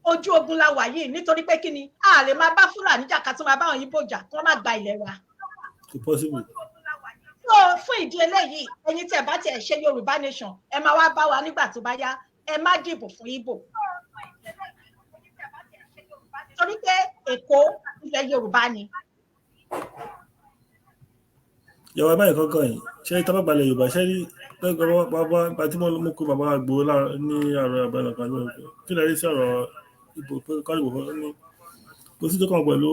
Ojú ogun la wà yìí, nítorí pé kí ni, a lè máa bá Fúlàní jà, ká tún máa bá àwọn Ìgbò jà, kí wọ́n má gba ilẹ̀ wa. Kò possible. So fún ìdí eléyìí, ẹ̀yin tẹ́ bá tiẹ̀ ṣe Yorùbá nation, ẹ máa wá bá wa nígbà tó bá yá. Ẹ má dìbò fún Ìgbò, torí pé Èkó, ilẹ̀ Yorùbá ni. Ìyàwó abáyé kankan yìí, ṣé tábàgbàlẹ̀ Yorùbá ṣé rí pé bàbá bàbá tí mo kó bàbá Ìgbòho ní àrò àbẹ̀nà kan, kí lè rí sí ọ̀rọ̀ ìbò pé kọ́ ìbò fún ní kò sí tó kàn pẹ̀lú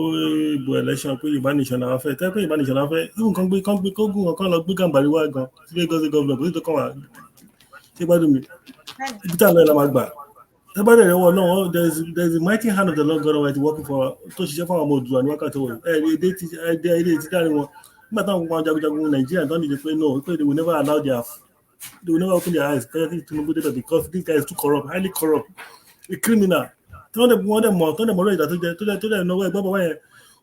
ìbò election, pé Yorùbá nation làwọn fẹ́, tẹ́ pé Yorùbá nation làwọn fẹ́, even kan gbé kan gbé kógún kan lọ gbé Gàmbàrí wá gan sí Lagos governor, kò sí tó kàn wá. Ṣé gbádùn mi? Ibi tá à ń lọ la máa gbà. Ẹ bá dẹ̀ wọ náà, there is a mighty hand of the Lord God Almighty working for, tó ṣiṣẹ́ fún àwọn ọmọ Oòduà ní wákàtí wọ̀nyí. Ẹ èdè ti èdè èdè ti dárí wọn nígbà táwọn gbogbo àwọn jagunjagun Nàìjíríà tó ń dìde pé no, pé they will never open their eyes pé kí Tinubu débẹ̀, because this guy is too corrupt, highly corrupt, a criminal, tí wọ́n dẹ̀ mọ̀ tó dẹ̀ mọ̀ lórí ìdá tó jẹ tó dẹ̀ náwó ẹgbẹ́ bàbá yẹn.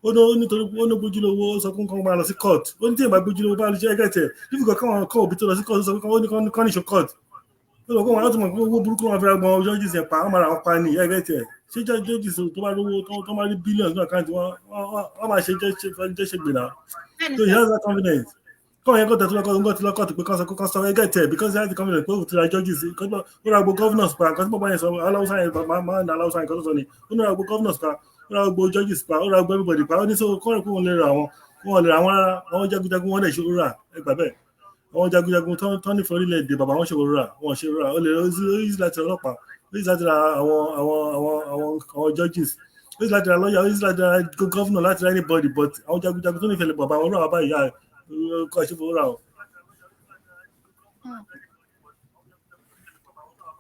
Ó ní nítorí ó ní gbójúlówó, ó sọ fún kan máa lọ sí court. Ó ní tí ìbá gbójúlówó bá lọ sí ẹgbẹ́ tẹ̀ níbi kan káwọn kọ́ òbí tó lọ sí court, ó sọ pé ó ní kọ́ níṣó court. Ó lọ kó wọn láti mọ̀ pé owó burúkú wọn fi ra gbọ́n judges yẹn pa, wọ́n máa ra wọn pa ní ẹgbẹ́ tẹ̀. Ṣé judges tó bá lówó, tó máa rí billions ní account wọn, wọ́n máa ṣe jẹ́ ṣe gbè náà. So he has that confidence. Kọ́ yẹn kó tẹ̀síwájú kó ń ti lọ́kọ̀tì pé kọ́ sọ kó sọ ẹgẹ́ tẹ̀ because he has the confidence pé òun ti ra judges, ó ra gbogbo governors pa. Nǹkan tí bàbá yẹn sọ, aláwùsá yẹn máa ń aláwùsá yẹn, kọ́ tó sọ ni ó ní ra gbogbo governors pa, ó ra gbogbo judges pa, ó ra gbogbo everybody pa. Ó ní sọ kọ́ ẹ̀ kó wọn lè ra àwọn, wọn lè ra àwọn rárá. Àwọn jagunjagun wọn lè ṣe rà, ẹ gbà bẹ́ẹ̀. Àwọn jagunjagun tó nífẹ̀ẹ́ orílẹ̀-èdè bàbá wọn ṣe rà, wọn ṣe rà. Ó lè ó easy láti ra ọlọ́pàá, ó easy láti ra àwọn judges, ó easy láti ra lawyer, ó easy láti ra governor, láti ra anybody, but àwọn jagunjagun tó nífẹ̀ẹ́ bàbá wọn rà báyìí kọ́ ṣe fowó rà o.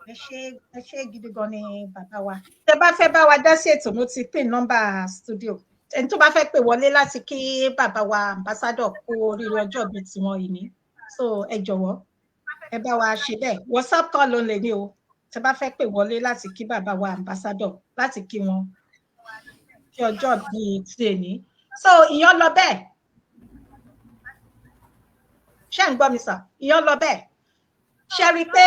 Ẹ ṣé, ẹ ṣé gidi gan ni, bàbá wa. Tẹ bá fẹ́ bá wa dá sí ètò, mo ti pín nọ́mbà studio. Ẹni tó bá fẹ́ pè wọlé láti kí bàbá wa ambassador kú oríire ọjọ́ bíi tiwọn yìí ní, so ẹ jọ̀wọ́, ẹ bá wa ṣe bẹ́ẹ̀. WhatsApp call ló lè ní o. Tẹ bá fẹ́ pè wọlé láti kí bàbá wa ambassador, láti kí wọn kí ọjọ́ bíi ti èní. So ìyẹn lọ bẹ́ẹ̀. Ṣé ń gbọ́ mi sà? Ìyẹn lọ bẹ́ẹ̀. Ṣe rí i pé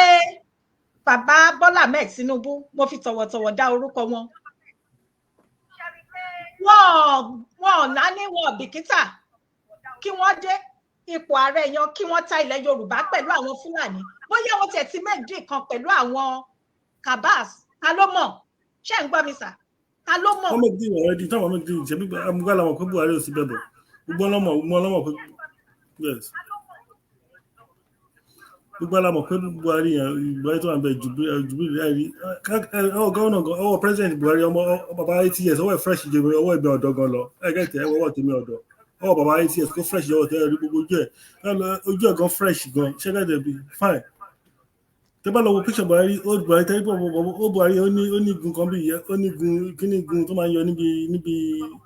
bàbá Bọ́lá Ahmed Tinubu, mo fi tọ̀wọ̀tọ̀wọ̀ dá orúkọ wọn, wọn náání, wọn bìkítà kí wọ́n dé ipò ààrẹ yan, kí wọ́n ta ilẹ̀ Yorùbá pẹ̀lú àwọn Fúlàní. Bóyá wọ́n tiẹ̀ ti méjì kan pẹ̀lú àwọn kabas, ta ló mọ̀? Ṣé ń gbọ́ mi sà? Ta ló mọ̀? Wọ́n make deal already. Táwọn make deal, ṣebí amúgbá làwọn pé Buhari ò sí bẹ́ẹ̀ bọ̀. Gbogbo ọlọ́mọ, gbogbo ọlọ́mọ pé, yes, gbogbo alamọ̀ pé Buhari yẹn, Buhari tó wà bẹ, Jubril ẹ̀rí ọwọ́ governor gan, ọwọ́ president Buhari, ọmọ bàbá 80 years, ọwọ́ ẹ̀ fresh jẹ ọwọ́ ẹ̀gbẹ́ ọ̀dọ́ gan lọ. Ẹ̀gẹ́ tẹ̀ ọwọ́ tèmi ọ̀dọ́, ọwọ́ bàbá 80 years kó fresh ọwọ́ tẹ̀ rí gbogbo ojú ẹ̀, ojú ẹ̀ gan fresh gan. Ṣẹ́gẹ́dẹ̀ bí fine. Tẹ́ bá lọ wo picture Buhari, old Buhari, tẹ́ bọ́ ó Buhari, ó ní gun kan bí ó ní gun kíní, gun tó máa ń yọ níbi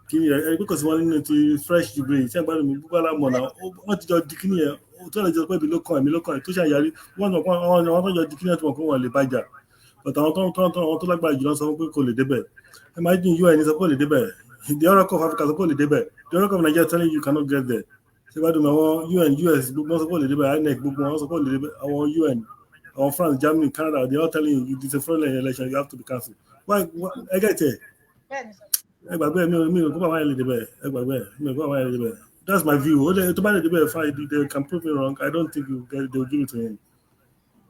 kíní rẹ̀, ẹ̀rí pé kò sí wọn nínú ti fresh Jubril. Ṣé àgbàdo mi? Gbogbo alamọ̀ náà wọ́n ti jọ di kíní yẹn tó lè jọ pé èmi ló kàn, èmi ló kàn, tó ṣàyàrí wọ́n mọ̀ pé àwọn tó jọ di kíní yẹn tó mọ̀ pé wọ́n lè bàjá, but àwọn tó lágbára jùlọ sọ pé kò lè débẹ̀. Imagine UN sọ pé kò lè débẹ̀, the Oracle of Africa sọ pé kò lè débẹ̀, the Oracle of Nigeria telling you you cannot get there. Ṣé gbádùn mi? Àwọn UN, US, gbogbo wọn sọ pé kò lè débẹ̀. INEC, gbogbo wọn sọ pé kò lè débẹ̀. Àwọn UN, àwọn France, Germany, Canada, they all telling you it's a fraudulent election, you have to be cancelled. Why? Ẹ get it. Ẹ gbàgbé, mi ò kó bàbá yẹn lè débẹ̀. Ẹ gbàgbé, mi ò kó bàbá yẹn lè débẹ̀. That's my view. Ó lè tó bá lè débẹ̀, fine. They can prove me wrong. I don't think they will give it to him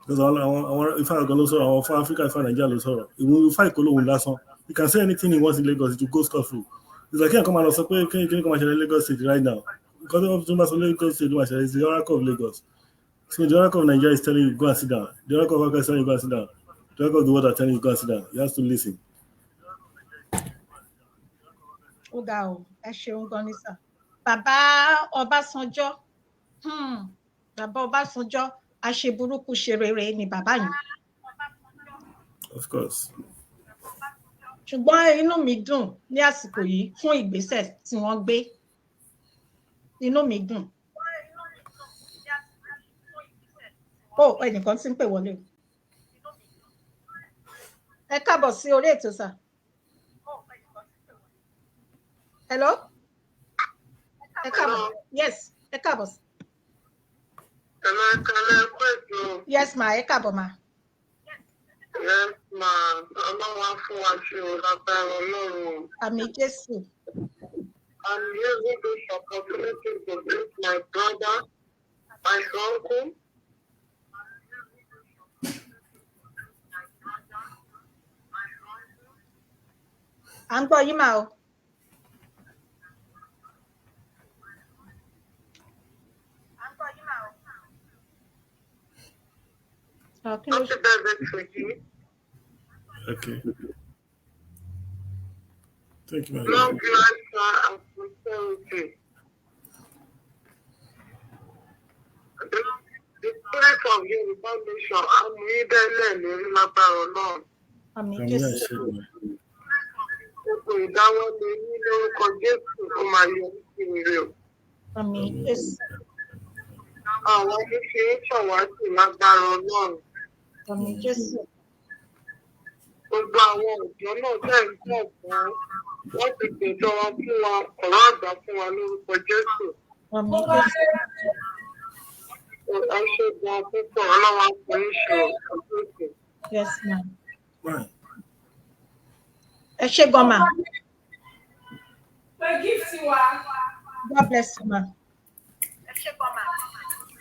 because àwọn Ifá gan ló sọ̀rọ̀, àwọn fún Africa, Ifá Nàìjíríà ló sọ̀rọ̀, ìwọ̀n Ifá Ìkó lòun lásán. You can say anything he wants in Lagos, it will go scot free. It's like kí ẹ̀kọ́ máa lọ sọ pé kí ni kò máa ṣẹlẹ̀ Lagos State right now. Nǹkan tó máa sọ Lagos State ló máa ṣẹlẹ̀. It's the Oracle of Lagos. So the Oracle of Nigeria is telling you go and sit down. The Oracle of Africa is telling you go and sit down. The Oracle of the world are telling you go and sit down. You have to listen. Ó ga ọ, ẹ ṣeun gan ni sà. Bàbá Ọbásanjọ́, bàbá Ọbásanjọ́, aṣeburúkú ṣe rere ni bàbá yìí. Of course. Ṣùgbọ́n inú mi dùn ní àsìkò yìí fún ìgbésẹ̀ tí wọ́n gbé. Inú mi dùn. Ó ẹnìkan tí ń pè wọlé o. Ẹ káàbọ̀ sí orí ètò, sà. Hello, ẹ káàbọ̀. Yes, ẹ káàbọ̀. Hello, ẹ kú ètò. Yes ma, ẹ káàbọ̀ ma. Yes ma, Ọlọ́run á fún wa ṣe o lágbára Ọlọ́run. Àmín Jésù. I'm using this opportunity to greet my brother, my uncle. À ń gbọ́ yín mà o. Ah, kí ló Happy birthday to you. Okay. Thank you, Long madam. life, sir, and prosperity. The spirit of Yorùbá nation, Amúyídẹ́lẹ̀ lérí lágbára Ọlọ́run. Àmín Àmín Jésù. Àṣẹ ma. Gbogbo ìdáwọ́lé yín lórúkọ Jésù, ó máa yọrí sí rere o. Àmín Jésù. Àwọn oníṣe ń ṣàwátì lágbára Ọlọ́run. Àmín Jésù. Gbogbo àwọn ọ̀dọ́ náà tẹ̀ ń kọ̀ fún wọ́n ti gbèjọ wọn fún wa, ọ̀rọ̀ àgbà fún wa lórúkọ Jésù. Àmín Jésù. Ẹ ṣe gan púpọ̀, Ọlọ́run á fún yín ṣe òkú. Yes ma. Right. Ẹ ṣé gan ma. Pé gift wa. God bless you ma.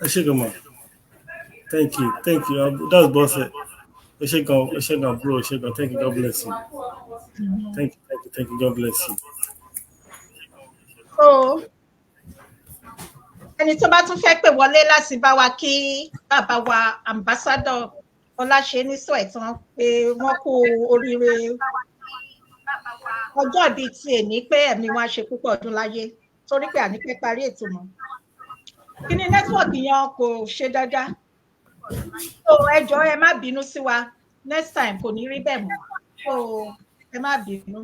Ẹ ṣé gan ma. Thank you, thank you. That's boss. Ẹ ṣé gan, ẹ ṣé gan bro, ẹ ṣé gan. Thank you, God bless you. Thank you, thank you, thank you, God bless you. So ẹni tó bá tún fẹ́ pè wọlé láti bá wa kí bàbá wa, Ambassador Ọláṣẹ́ní Sọ̀ẹ̀tàn, pé wọ́n kú oríire ọjọ́ ìbí ti èní, pé ẹ̀mí wọn á ṣe púpọ̀ ọdún láyé, torí pé àní pẹ́ parí ètò mọ́. Kí ni network yẹn kò ṣe dáadáa, so ẹ jọ̀ọ́, ẹ má bínú sí wa. Next time kò ní rí bẹ́ẹ̀ mọ́, so ẹ má bínú,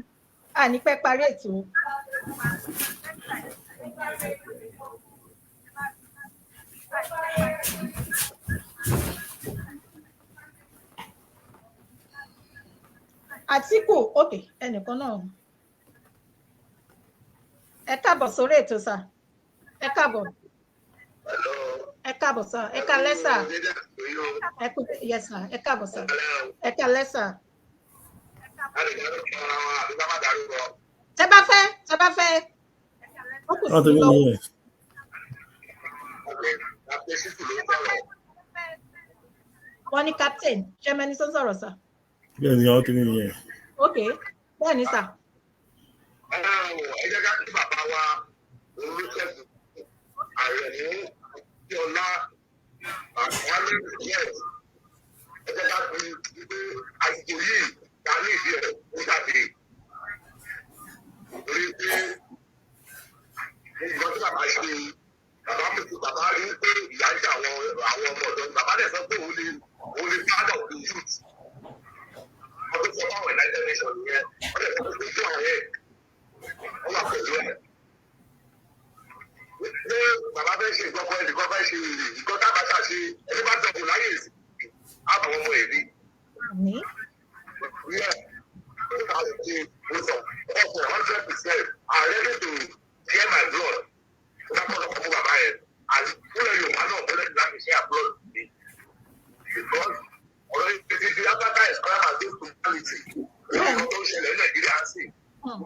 àní pẹ́ parí ètò. Àtíkù, ok, ẹnìkan náà. Ẹ káàbọ̀ sórí ètò sà. Ẹ káàbọ̀. Ẹ káàbọ̀ sà. Ẹ káalẹ́ sà. Ẹ kú, yes sà. Ẹ káàbọ̀ sà. Ẹ káalẹ́ sà. Tẹ bá fẹ́, tẹ bá fẹ́. Ó kù Àwọn sí tèmi lọ́wọ́. nìyẹn. Wọ́n ní captain, ṣé mẹni tó ń sọ̀rọ̀ sà? Bẹ́ẹ̀ ni, àwọn tèmi nìyẹn. Ok, bẹ́ẹ̀ ni sà. Ẹ jẹ́ ká kí bàbá wa Olùṣègùn Àrẹ̀mú Ọlá Àkọọ́lẹ̀ yes. Ẹ jẹ́ ká fi wípé àsìkò yìí ta ní ìdí ẹ̀ ó jáde. Torí pé nǹkan tí bàbá ṣe, bàbá mú sí, bàbá rí pé ìyá ń jẹ àwọn ọmọ ọ̀dọ́. Bàbá dẹ̀ sọ pé òun lè father of the youth. Wọ́n tó sọ fáwọn United Nations nìyẹn. Wọ́n dẹ̀ sọ pé ojú àwọn ẹ̀ wọ́n wà pẹ̀lú ẹ̀. Pé bàbá fẹ́ ṣe nǹkan kan, ẹnìkan fẹ́ ṣe nǹkan tábàṣà ṣe, ẹni bá dọ̀kùn láyè sí àbọ̀ ọmọ èrí. Àmín. Yeah, mo sọ ọkọ̀ 100%, I'm ready to share my blood. Ó bá kọ́ lọ́kọ́ fún bàbá yẹn. Àti fúnlẹ̀ Yorùbá náà fúnlẹ̀ láti share blood mi. Because ọ̀rọ̀ yìí ti di advertise crime against humanity. Nǹkan tó ń ṣẹlẹ̀ ní Nàìjíríà sí.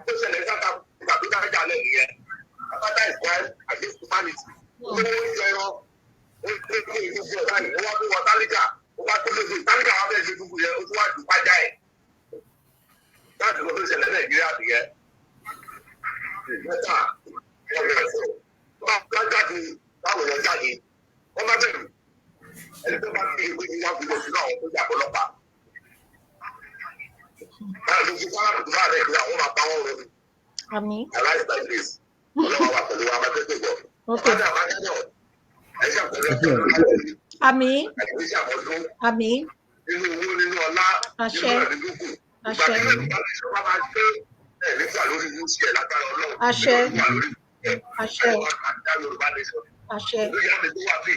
Tó ṣẹlẹ̀ ní South Africa tó dájà lẹ̀ nìyẹn. Advertise crime against humanity. Owó ń jẹran, ó ń gbé ní ìlú fún ọ̀gá yìí, ó wá fún wọn tálíkà, ó wá tó lóde, tálíkà wá fẹ́ ṣe dúkù yẹn, ó tún wá jù pàjá ẹ̀. Láti lọ tó ṣẹlẹ̀ Nàìjíríà nìyẹn. Mẹ́ta, wọ́n fẹ́ sọ, wọ́n bá jáde, báwo yẹn jáde, wọ́n bá bẹ̀rù. Ẹni tó bá fi ìwé ní wọ́n fi lọ sínú àwọn tó jà ọlọ́pàá. Báyọ̀ ló fi sára tó bá rẹ̀ kí àwọn máa pa wọ́n rẹ̀. Àmín. Arise like this. Ọlọ́wọ́ wa pẹ̀lú wa máa tẹ́tẹ̀ bọ̀. Ok. Bàbá àbájáde ẹ ṣàpẹẹrẹ pẹ̀lú Àmín. ẹ̀mí ṣàmọ́dún Àmín. nínú owó, nínú ọlá, Àṣẹ. nínú ẹ̀mí gúngùn. Ìgbà Àṣẹ. tí Yorùbá ti sọ bá máa gbé ẹ̀ nígbà lórí UCL lágbára Ọlọ́run. Àṣẹ. Wà lórí ẹ̀ Àṣẹ. àdá Yorùbá nation. Àṣẹ. Ìlú ìyá mi tó wà bí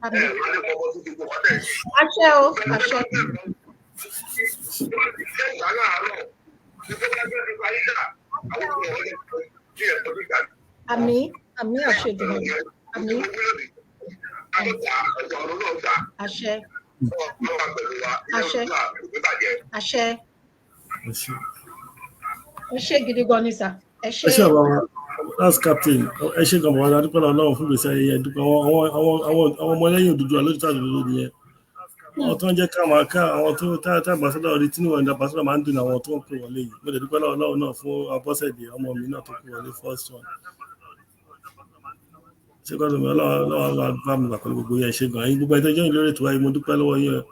Àmín. ẹ̀ wọ́n lè kọ́ ọmọ tuntun kó wọ́n tẹ̀. Àṣẹ o, àṣẹ. Ṣé ìgbà láàárọ̀ ní tó bá gbé nípa yíyá àwọn ọmọ ọ̀rẹ́ ní ẹ̀kọ́ nígbà Àmín, àmín, àṣẹ Èdùmàrè. Àmín. Àṣẹ. Àṣẹ. Àṣẹ. Ẹ ṣé. Ẹ ṣé gidi gan ni sà. Ẹ ṣé. Ẹ ṣé bàbá wa, that's captain. Ẹ ṣé gan bàbá wa, dúpẹ́ lọ́wọ́ Ọlọ́run fún ìgbésí ayé yẹn. Dúpẹ́ àwọn ọmọlẹ́yìn Odùduwà lójú tàbí lójú nìyẹn. Àwọn tó ń jẹ́ ká máa ká àwọn tó tá ambassador rí Tinubu and ambassador máa ń dùn, àwọn tó ń pè wọlé yìí. Mo lè dúpẹ́ lọ́wọ́ Ọlọ́run náà fún Abọ́sẹ̀dé ọmọ mi náà tó pè wọlé first one. Ṣé kọ́ lómi Ọlọ́run bá mi wà pẹ̀lú gbogbo yẹn. Ṣe gan ẹ̀yin gbogbo ẹ̀tọ́ jẹ́ ìlú ètò ayé, mo dúpẹ́ lọ́wọ́ yín o.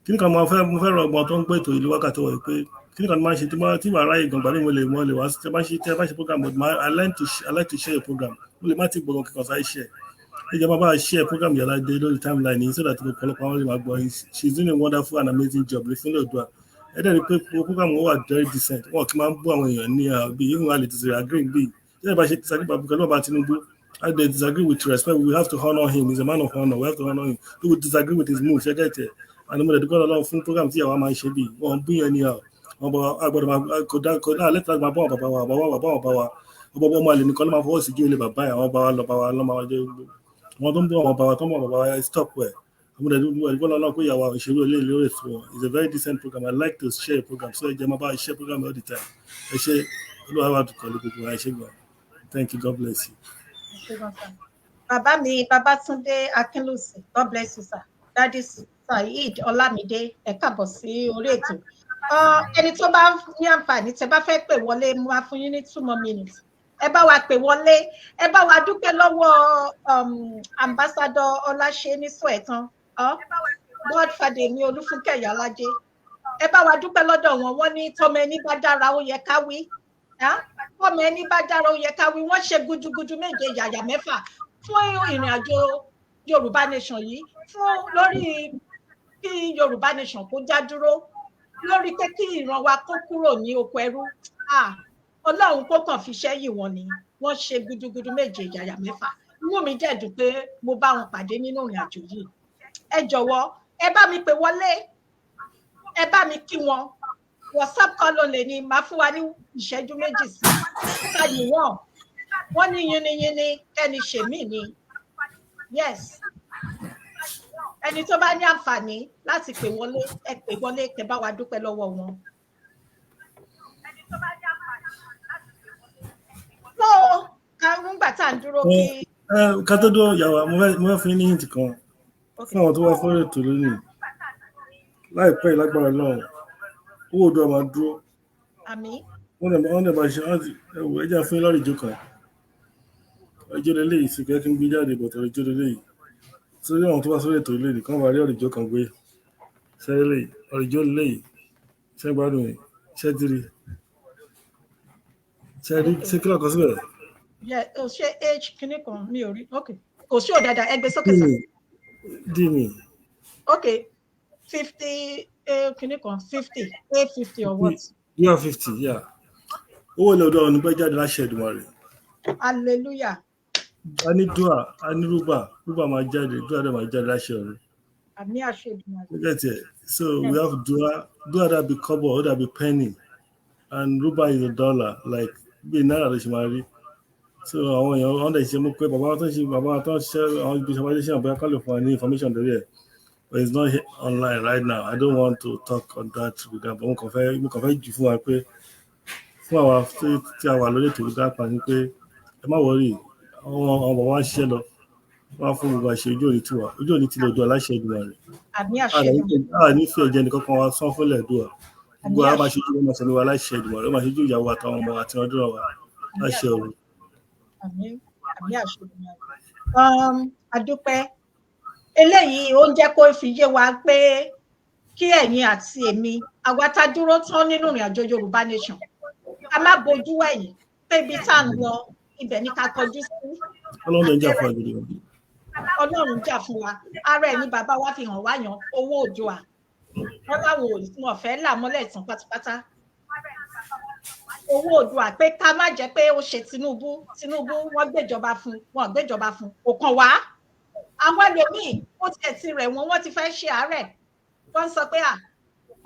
Kí ni kan máa fẹ́, mo fẹ́ rọ ọgbọ́n tó ń gbé ètò ìlú wákàtí wọ̀ pé kí ni kan máa ń ṣe tí màá ráyè gan gbàmí, mo lè wá tẹ́ bá ṣe program, but I like to share a program. Mo lè má ti gbọ̀ngàn kíkan sáré share. Ẹ jẹ́ máa bá a share program yàrá dé lórí timeline yìí so that ọ̀pọ̀lọpọ̀ àwọn lè máa gbọ́. She is doing a wonderful and amazing job lè fúnlẹ̀ Oòduà. Ẹ dẹ̀ rí pé program wọn wà very decent. Wọn kì í máa ń bú àwọn èèyàn ní bí even a lè disagree bí ṣé ẹ bá ṣe disagree pẹ̀lú bàbá Tinubu. I dey disagree with respect. We have to honour him. He's a man of honour. We have to honour him. We will disagree with his move. Ṣe get it? And mo lè dúpẹ́ lọ́wọ́ fún program tí ìyàwó máa ń ṣe bí wọn bí yẹn ni wọn bọ agbọ́dọ̀ máa kò dá lẹ́tà máa bọ́ bàbá wa, bàbá wa, bàbá wa, bàbá wa, ọmọ ọmọ àlè nìkan ló máa fọwọ́ sí jí olè bàbá yẹn. Àwọn bá wa lọ bá wa lọ́ máa jẹ́ wọn tó ń bọ̀ àwọn bá wa tó ń bọ̀ bàbá wa stop well. Mo lè dúpẹ́ lọ́wọ́ pé ìyàwó ìṣeré olè lórí ètò wọn. It's a very decent program. I like to share a program, so ẹ jẹ́ máa bá share program all the time. Ẹ ṣe, Olúwa wà dùkọ̀ lé gbogbo wa. Ẹ ṣé gan. Thank you, God bless you. Ẹ ṣé gan sà. Bàbá mi Babátúndé Akínlùsì, God bless you, sir. Daddy Saheed Ọlámídé, ẹ káàbọ̀ sí orí ètò. Ẹni tó bá ní àǹfààní, tẹ́ bá fẹ́ pè wọlé, mo máa fún yín ní 2 more minutes. Ẹ bá wa pè wọlé, ẹ bá wa dúpẹ́ lọ́wọ́ Ambassador Ọláṣẹ́ní Sọ̀ẹ̀tàn, Godfather mi, Olúfúnkẹ́ Ìyálájé. Ẹ bá wa dúpẹ́ lọ́dọ̀ wọn. Wọ́n ní tọmọ ẹni bá dára, ó yẹ ká wí. Tọmọ ẹni bá dára, ó yẹ ká wí. Wọ́n ṣe gudugudu méje yàyà mẹ́fà fún ìrìn àjò Yorùbá Nation yìí, fún lórí kí Yorùbá Nation kó já dúró, lórí pé kí ìran wa kó kúrò ní oko ẹrú. Ọlọ́run kó kàn fi ṣẹ́yìn wọn ni. Wọ́n ṣe gudugudu méje yàyà mẹ́fà. Inú mi dẹ̀ dùn pé mo bá wọn pàdé nínú ìrìn àjò yìí. Ẹ jọ̀wọ́, ẹ bá mi pè wọlé, ẹ bá mi kí wọn. WhatsApp call ló lè ní máa fún wa ní ìṣẹ́jú 2 sí ká yìn wọ́n. Wọ́n ní yiniyini kẹ́ni ṣèmí ni. Yes, ẹni tó bá ní àǹfààní láti pè wọlé, ẹ pè wọlé, kẹ́ bá wa dúpẹ́ lọ́wọ́ wọn. So ká nígbà tá à ń dúró kí. Ká tó dúró, yàrá, mo fẹ́ fún yín ní hint kan fún àwọn tó wá fún ètò lónìí. Láìpẹ́ ìlágbára náà, owó odò máa dúró. Àmín. Wọ́n dẹ̀ máa ṣe ẹ̀wọ̀. Ẹ jẹ́ fún yín lórí ìjọ kan. Ẹjọ́ lélẹ́yìí sí kẹ́ kí n gbé jáde bọ̀tọ̀. Ẹjọ́ lélẹ́yìí sórí àwọn tó wá sórí ètò lónìí kan wà rí ọ̀rìjọ́ kan gbé sẹ́lẹ̀. Ọ̀rìjọ́ lélẹ́yìí. Ṣẹ́ gbádùn yìí? Ṣẹ́ tiri ṣẹ́ rí? Ṣé kí lọ́kọ síbẹ̀? Yeah, o ṣe h kìíní kan, mi ò rí. Ok, kò sí òdàdà, ẹ gbé sókè sá. Dí mi. Ok, 50 a kìíní kan, 50 a 50 or what? Yeah, 50, yeah. Owó ilẹ̀ ọdún ọ̀nà pẹ́ jáde láṣẹ Èdùmàrè. Hallelujah. A ní dùà, a ní rúbà. Rúbà máa jáde, dùà dẹ̀ máa jáde láṣẹ ọ̀run. Àmín, àṣẹ Èdùmàrè. You get it? So we have dua. Dua dàbí kọ́bọ̀, ó dàbí penny, and rúbà is a dollar, like bí náírà ló ṣe máa rí. So àwọn èèyàn wọn dẹ̀ ṣe mú pé bàbá tó ń ṣe, bàbá tó ń ṣe àwọn ibi ìṣàwájú ṣe àbúyá kálù fún wa ní information lórí ẹ̀, but it's not here online right now. I don't want to talk on that regard, but mo kàn fẹ́ jù fún wa pé fún àwa tí a wà lórí ètò ìgbà pa ni pé ẹ má worry, àwọn bàbá wa ń ṣiṣẹ́ lọ wọ́n á fún gbogbo àṣẹ. Ojú òní tiwa, ojú òní tilẹ̀ odò aláṣẹ Èdùmàrè. Àmín, àṣẹ Èdùmàrè. A ní fi ẹ̀jẹ̀ nìkan kan wa sán fúnlẹ̀ dùà. Gbogbo àwọn máa ṣe ojú, máa ṣẹlẹ̀ wa láṣẹ Èdùmàrè. Ó máa ṣe ojú ìyàwó àtàwọn ọmọ àti ọdún wa láṣẹ ọ̀run. Àmín, àmín, àṣẹ Èdùmàrè. Adúpẹ́. Eléyìí ó ń jẹ́ kó fi yé wa pé kí ẹ̀yin àti èmi, àwa tá dúró tán nínú ìrìn àjò Yorùbá Nation, ká má bojú wẹ̀yìn, pé ibi tá à ń lọ, ibẹ̀ ní ká kọjú sí. Ọlọ́run ló ń jà fún àgbèrè. Ọlọ́run jà fún wa. Ara ẹ̀ ní bàbá wa fi hàn wá yan owó Oòduà wọn láwọn ò wọn fẹ́ là mọ́lẹ̀ tán pátápátá. Owó Oòduà, pé ká má jẹ́ pé ó ṣe Tinubu. Tinubu, wọ́n gbéjọba fún wọn, gbéjọba fún kò kàn wá. Àwọn ẹlòmíì, ó tiẹ̀ ti rẹ̀ wọ́n, wọ́n ti fẹ́ ṣe àárẹ̀. Wọ́n sọ pé à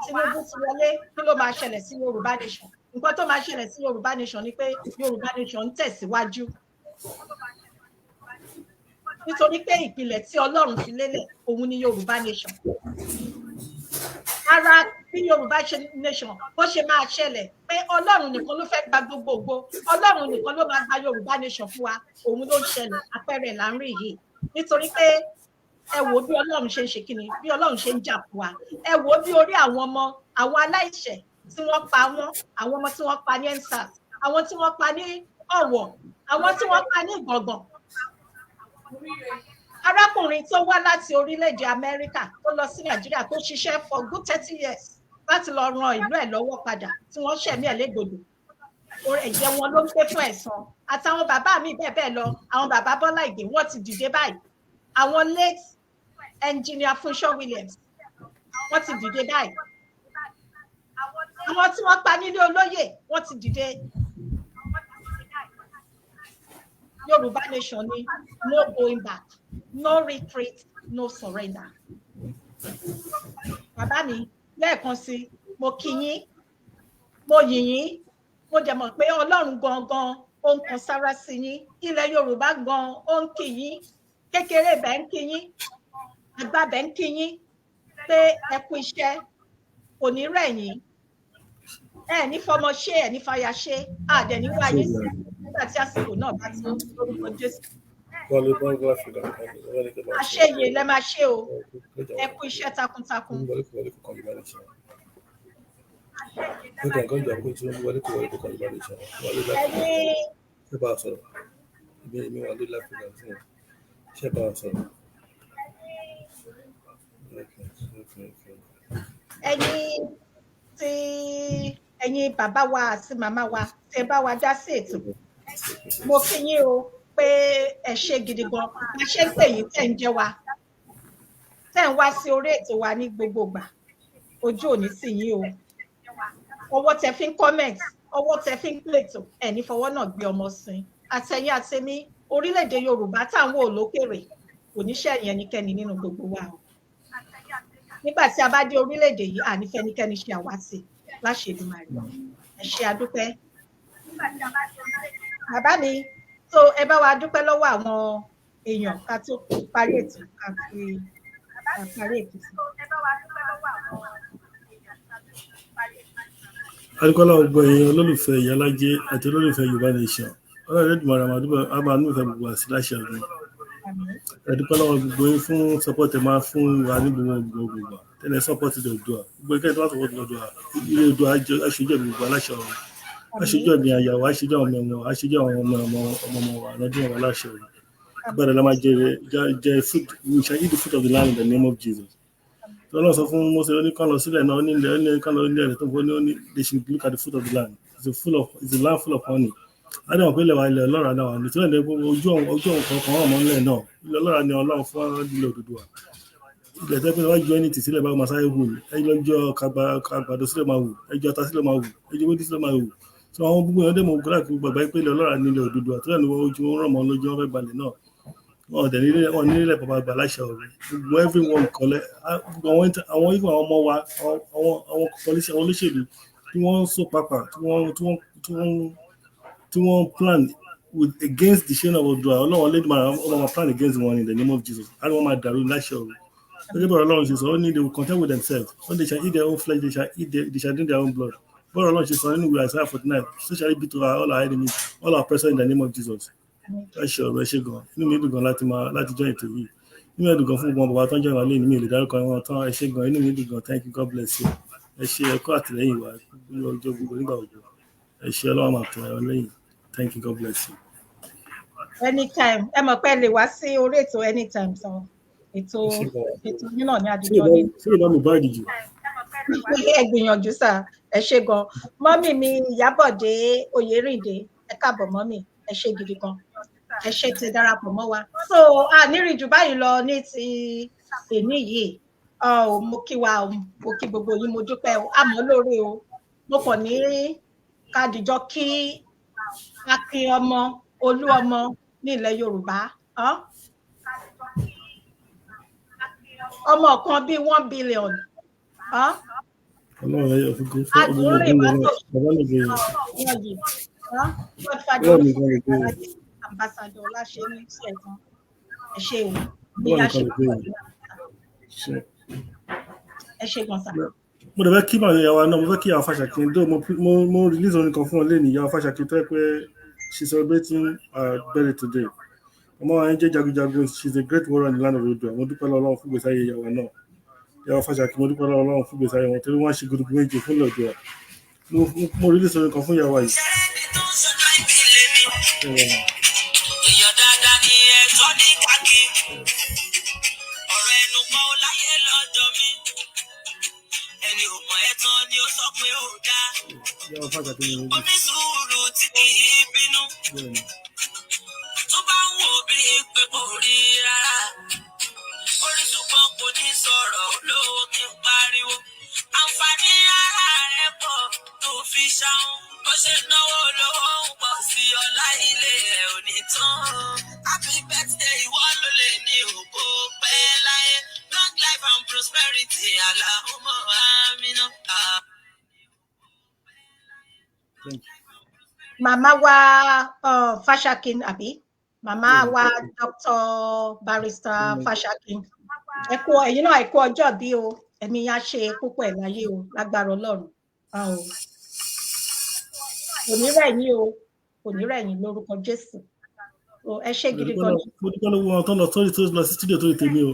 Tinubu ti wọlé, kí ló máa ṣẹlẹ̀ sí Yorùbá Nation? Nǹkan tó máa ṣẹlẹ̀ sí Yorùbá Nation ni pé Yorùbá Nation ń tẹ̀síwájú, nítorí pé ìpìlẹ̀ tí Ọlọ́run fi lélẹ̀ òun ni Yorùbá Nation. Ara bí Yorùbá Nation bó ṣe máa ṣẹlẹ̀, pé Ọlọ́run nìkan ló fẹ́ gba gbogbogbò, Ọlọ́run nìkan ló máa gba Yorùbá Nation fún wa, òun ló ń ṣẹlẹ̀. Àpẹẹrẹ là ń rí yìí, nítorí pé ẹ wò bí Ọlọ́run ṣe ń ṣe kíni, bí Ọlọ́run ṣe ń jà fún wa. Ẹ wò bí orí àwọn ọmọ, àwọn aláìṣẹ̀ tí wọ́n pa wọ́n, àwọn ọmọ tí wọ́n pa ní EndSARS, àwọn tí wọ́n pa ní Ọ̀wọ̀, àwọn tí wọ́n pa ní Ìgbọ̀ngbọ̀n. Arákùnrin tó wá láti orílẹ̀-èdè Amẹ́ríkà tó lọ sí Nàìjíríà, tó ṣiṣẹ́ for good 30 years láti lọ ran ìlú ẹ̀ lọ́wọ́ padà, tí wọ́n ṣẹ̀mí ẹ̀ légbodò, ẹ̀jẹ̀ wọn ló ń pé fún ẹ̀san. Àtàwọn bàbá mi bẹ́ẹ̀ bẹ́ẹ̀ lọ, àwọn bàbá Bọ́lá Ìgè, wọ́n ti dìde báyìí. Àwọn late Engineer Funsho Williams, wọ́n ti dìde báyìí. Àwọn tí wọ́n pa nílé olóyè, wọ́n ti dìde. Yorùbá Nation ni no going back, no retreat, no surrender. Bàbá mi, lẹ́ẹ̀kan sí, mo kí yín, mo yìn yín. Mo jẹ́ mọ̀ pé Ọlọ́run gangan ó ń kan sára sí yín. Ilẹ̀ Yorùbá gan ó ń kí yín, kékeré bẹ́ẹ̀ ń kí yín, àgbà bẹ́ẹ̀ ń kí yín pé ẹ kú iṣẹ́. Kò ní rẹ̀ yín, ẹ ní fọmọ ṣe, ẹ ní fàyà ṣe, àdẹ̀ ní wáyé sí nígbà tí àsìkò náà bá tó, lórúkọ Jésù. Àṣeyè lẹ máa ṣe o. Ẹ kú iṣẹ́ takuntakun. Ẹni ẹ̀yin tí ẹ̀yin bàbá wa àti màmá wa tí ẹ bá wa dá sí ètò, mo kí yín o pé ẹ ṣe gidi gan. Bá ṣe ń pè yín, tẹ́ ń jẹ́ wa, tẹ́ ń wá sí orí ètò wa ní gbogbo ìgbà, ojú òní sì yín o. Ọwọ́ tẹ́ fi ń comment, ọwọ́ tẹ́ fi ń pètò, ẹ̀ ní fọwọ́ náà gbé ọmọ sin. Àtẹ̀yìn àtẹ̀mí, orílẹ̀-èdè Yorùbá táwọn wò lókèrè kò ní ṣẹ̀yìn ẹnikẹ́ni nínú gbogbo wa o. Nígbà tí a bá dé orílẹ̀-èdè yìí, àní fẹ́nikẹ́ni ṣe àwátì láṣẹ Èdùmàrè. Ẹ ṣé, adúpẹ́. Bàbá mi tó ẹ bá wa dúpẹ́ lọ́wọ́ àwọn èèyàn ká tó parí ètò, ká fi ká parí ètò sí. Adúpẹ́ lọ́wọ́ gbogbo ẹ̀yin olólùfẹ́ Ìyálájé àti olólùfẹ́ Yorùbá Nation. Ọlọ́run Elédùmarè á máa nífẹ̀ẹ́ gbogbo àti láṣẹ ọdún. Àmín. Adúpẹ́ lọ́wọ́ gbogbo yín fún support ẹ máa fún wa ní gbogbo gbogbo gbà tẹ́lẹ̀, support Oòduà. Gbogbo ẹgbẹ́ tó bá support Oòduà, ilé Oòduà, aṣojú ẹ̀mí gbogbo aláṣẹ ọ̀run, aṣojú ẹ̀mí àyàwó, aṣojú àwọn ọmọ ọmọ, aṣojú àwọn ọmọ ọmọ ọmọ ọmọ wa lọ́dún ọmọ aláṣẹ ọ̀run. Gbọ́dọ̀ la máa jẹ jẹ fruit. We shall eat the fruit of the land in the name of Jesus. Ọlọ́run sọ fún Mósè, ó ní kán lọ sílẹ̀ náà, ó ní ilẹ̀, ó ní kán lọ ilẹ̀ rẹ̀ tó ń bọ̀, ó ní they should look at the fruit of the land. It's a land full of honey. Adéhùn pé ilẹ̀ wa, ilẹ̀ ọlọ́ràá náà wà ní ìtura ìdẹ́gbẹ́ ojú ọ̀hún kan wà mọ́ nílẹ̀ náà. Ilẹ̀ ọlọ́ràá ni Ọlọ́run fún ilẹ̀ Odùduwà. Ilẹ̀ tẹ́ pé wá ju ẹni tì sílẹ̀ báwo máa sáré hù ní ẹ lọ́jọ́ kàgbàdo sílẹ̀ máa hù, ẹjọ́ ata sílẹ̀ máa hù, ẹjọ́ wédí sílẹ̀ máa hù. So àwọn gbogbo èèyàn dẹ̀ mọ̀ gbọ́dọ̀ gbàgbá pé ilẹ̀ ọlọ́ràá ni ilẹ̀ Odùduwà tó ní ojú wọn rọ̀ mọ́ lójú, wọn fẹ́ gbalẹ̀ náà. Wọn ò dẹ̀ nílé, wọn nílẹ̀ bàbá àgbà láṣẹ ọ̀rẹ́. Gbogbo everyone kọ́lẹ̀, gbogbo àwọn even àwọn ọmọ wa, àwọn politician, àwọn olóṣèlú tí wọ́n ń so papà, tí wọ́n plan with against the chain of Oòduà, Ọlọ́run Elédùmarè ọmọ máa plan against wọn in the name of Jesus. Á ní wọ́n máa dàrú láṣẹ ọ̀rẹ́. Gẹ́gẹ́ bí Ọlọ́run ṣe sọ, ó ní they will contend with themselves when they shall eat their own flesh, they shall drink their own blood. Bọ́ọ̀rọ̀ Ọlọ́run ṣe sọ nínú ìwé Isaiah 49, so shall it be to all our enemies, all our oppressors, in the name of Jesus. Ẹ ṣe ọ̀rọ̀, ẹ ṣe gan. Inú mi dùn gan láti máa láti join ètò yìí. Inú mi dùn gan fún gbogbo bàbá tó ń join wa lẹ́yìn mi ò lè dárúkọ wọn tán. Ẹ ṣe gan, inú mi dùn gan. Thank you, God bless you. Ẹ ṣe, ẹ kú àtìlẹ́yìn wa ní ọjọ́ gbogbo, nígbà gbogbo. Ẹ ṣe, Ọlọ́run máa tẹ̀ ọ́ lẹ́yìn. Thank you, God bless you. Anytime, ẹ mọ̀ pé ẹ lè wá sí orí ètò anytime. Sọ ètò Ẹ ṣe gan. Ètò yín náà ní Ṣé àdìjọ ní. Ṣé ìbá mi bá ìdíje? Ẹ gbìyànjú sà, ẹ ṣe gan. Mummy mi Ìyábọ̀dé Oyèrìndé, ẹ káàbọ̀ mummy, ẹ ṣe gidi gan. Ẹ ṣe ti darapọ̀ mọ́ wa. So a nírìn jù báyìí lọ ní ti èní yìí. Ọ mo kí wa o, mo kí gbogbo yín, mo dúpẹ́ o, àmọ́ lóore o. Mo kàn ní ká dìjọ kí akin ọmọ olú ọmọ ní ilẹ̀ Yorùbá, ọ́n? Ọmọ kan bíi 1 billion, ọ́n? Ọlọ́run ẹ yọ fún fún Adùnrìn ọgbọ́n mọ́tò bàbá lè gbé wọ́n yìí, ọ́n? Godfather. Ọlọ́run nìkan lè gbé. Ambassador Ọláṣẹ́ni Ṣẹ̀san, ẹ ṣé o bí Ọlọ́run a ṣe nìkan lè gbé. Ṣe. Ẹ ṣé gan sà. Mo dẹ̀ fẹ́ kí màá ìyàwó náà, mo fẹ́ kí ìyàwó Fàṣàkí dó. Mo release orin kan fún ọ lẹ́nu, ìyàwó Fàṣàkí tó yẹ pé she celebrating her birthday today. Ọmọ wa yẹn jẹ́ jagunjagun. She is a great warrior in the land of Oòduà. Mo dúpẹ́ lọ́wọ́ Ọlọ́run fún ìgbésí ayé ìyàwó náà, ìyàwó Fàṣàkí. Mo dúpẹ́ lọ́wọ́ Ọlọ́run fún ìgbésí ayé wọn torí wọ́n ṣe gudugudu méje fún ilẹ̀ Oòduà. Mo release orin kan fún ìyàwó yìí. Èèyàn dáadáa ni ẹ̀tọ́ ní káàkiri. Ọ̀rọ̀ ẹnu pọ̀ ó láyé lọ́dọ̀ mi. Ẹni ò mọ̀ ẹ́ tán ni ó sọ pé ó dáa. Ìyàwó Fàṣàkí ni mo Onísùúrù tí kì í bínú. Bẹ́ẹ̀ ni. Tó bá ń wò bí pé kò rí rárá. Orí ṣùgbọ́n kò ní sọ̀rọ̀ olówó kí n pariwo. Àǹfààní ara rẹ̀ pọ̀ tó fi ṣáun. Bó ṣe náwó lówó ń pọ̀ sí ọlá ilé ẹ̀ ò ní tán. Happy birthday, ìwọ ló lè ní ògo pẹ́ láyé. Long life and prosperity, Allahumma amina. Thank you. Màmá wa Fàṣàkín àbí màmá wa Dr. Barrister Fàṣàkín, ẹ kú, ẹ̀yin náà ẹ kú ọjọ́ bí o. Ẹ̀mí yá ṣe púpọ̀ ẹ̀ láyé o lágbára Ọlọ́run. Ah, o kò ní rẹ̀ yín o, kò ní rẹ̀ yín lórúkọ Jésù. O ẹ ṣé gidi gan ni. Mo dúpẹ́ lọ́wọ́ àwọn tó lọ sórí, tó lọ sí studio tó lè tèmi o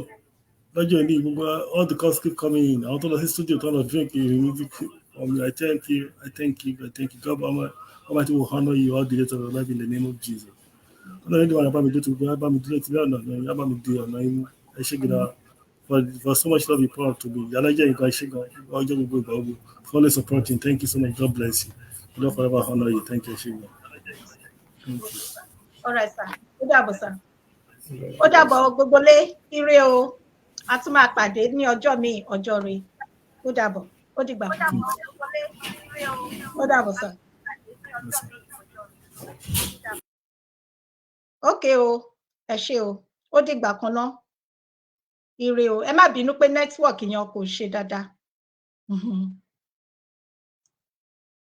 lọ́jọ́ ìní. Gbogbo, all the calls keep coming in. Àwọn tó lọ sí studio, tó lọ drink music for me, I thank you, I thank you, I thank you. God Almighty will honour you all the days of your life in the name of Jesus. Ọlọ́run ní wàá bá mi dúró tí bá mi dúró tí ọ̀nà náà bá mi di ọ̀nà imú. Ẹ ṣé gidi for so much love you pour out to me. Yàrá jẹ́ nǹkan. Ẹ ṣé gan, ọjọ́ gbogbo, ìgbà gbogbo, for always supporting. Thank you so much. God bless you. God forever honour you. Thank you. Ẹ ṣé gan. Thank you. All right, sir. Ó dàbọ̀, sir. Ó dàbọ̀ gbogbo lé. Ire o. A tún máa pàdé ní ọjọ́ míì, ọjọ́ rẹ. Ó dàbọ̀, ó dìgbà. Ó dàbọ̀, sir. Yes, sir. Ok o, ẹ ṣé o. Ó dìgbà kan ná. Ire o. Ẹ má bínú pé network yẹn kò ṣe dáadáa.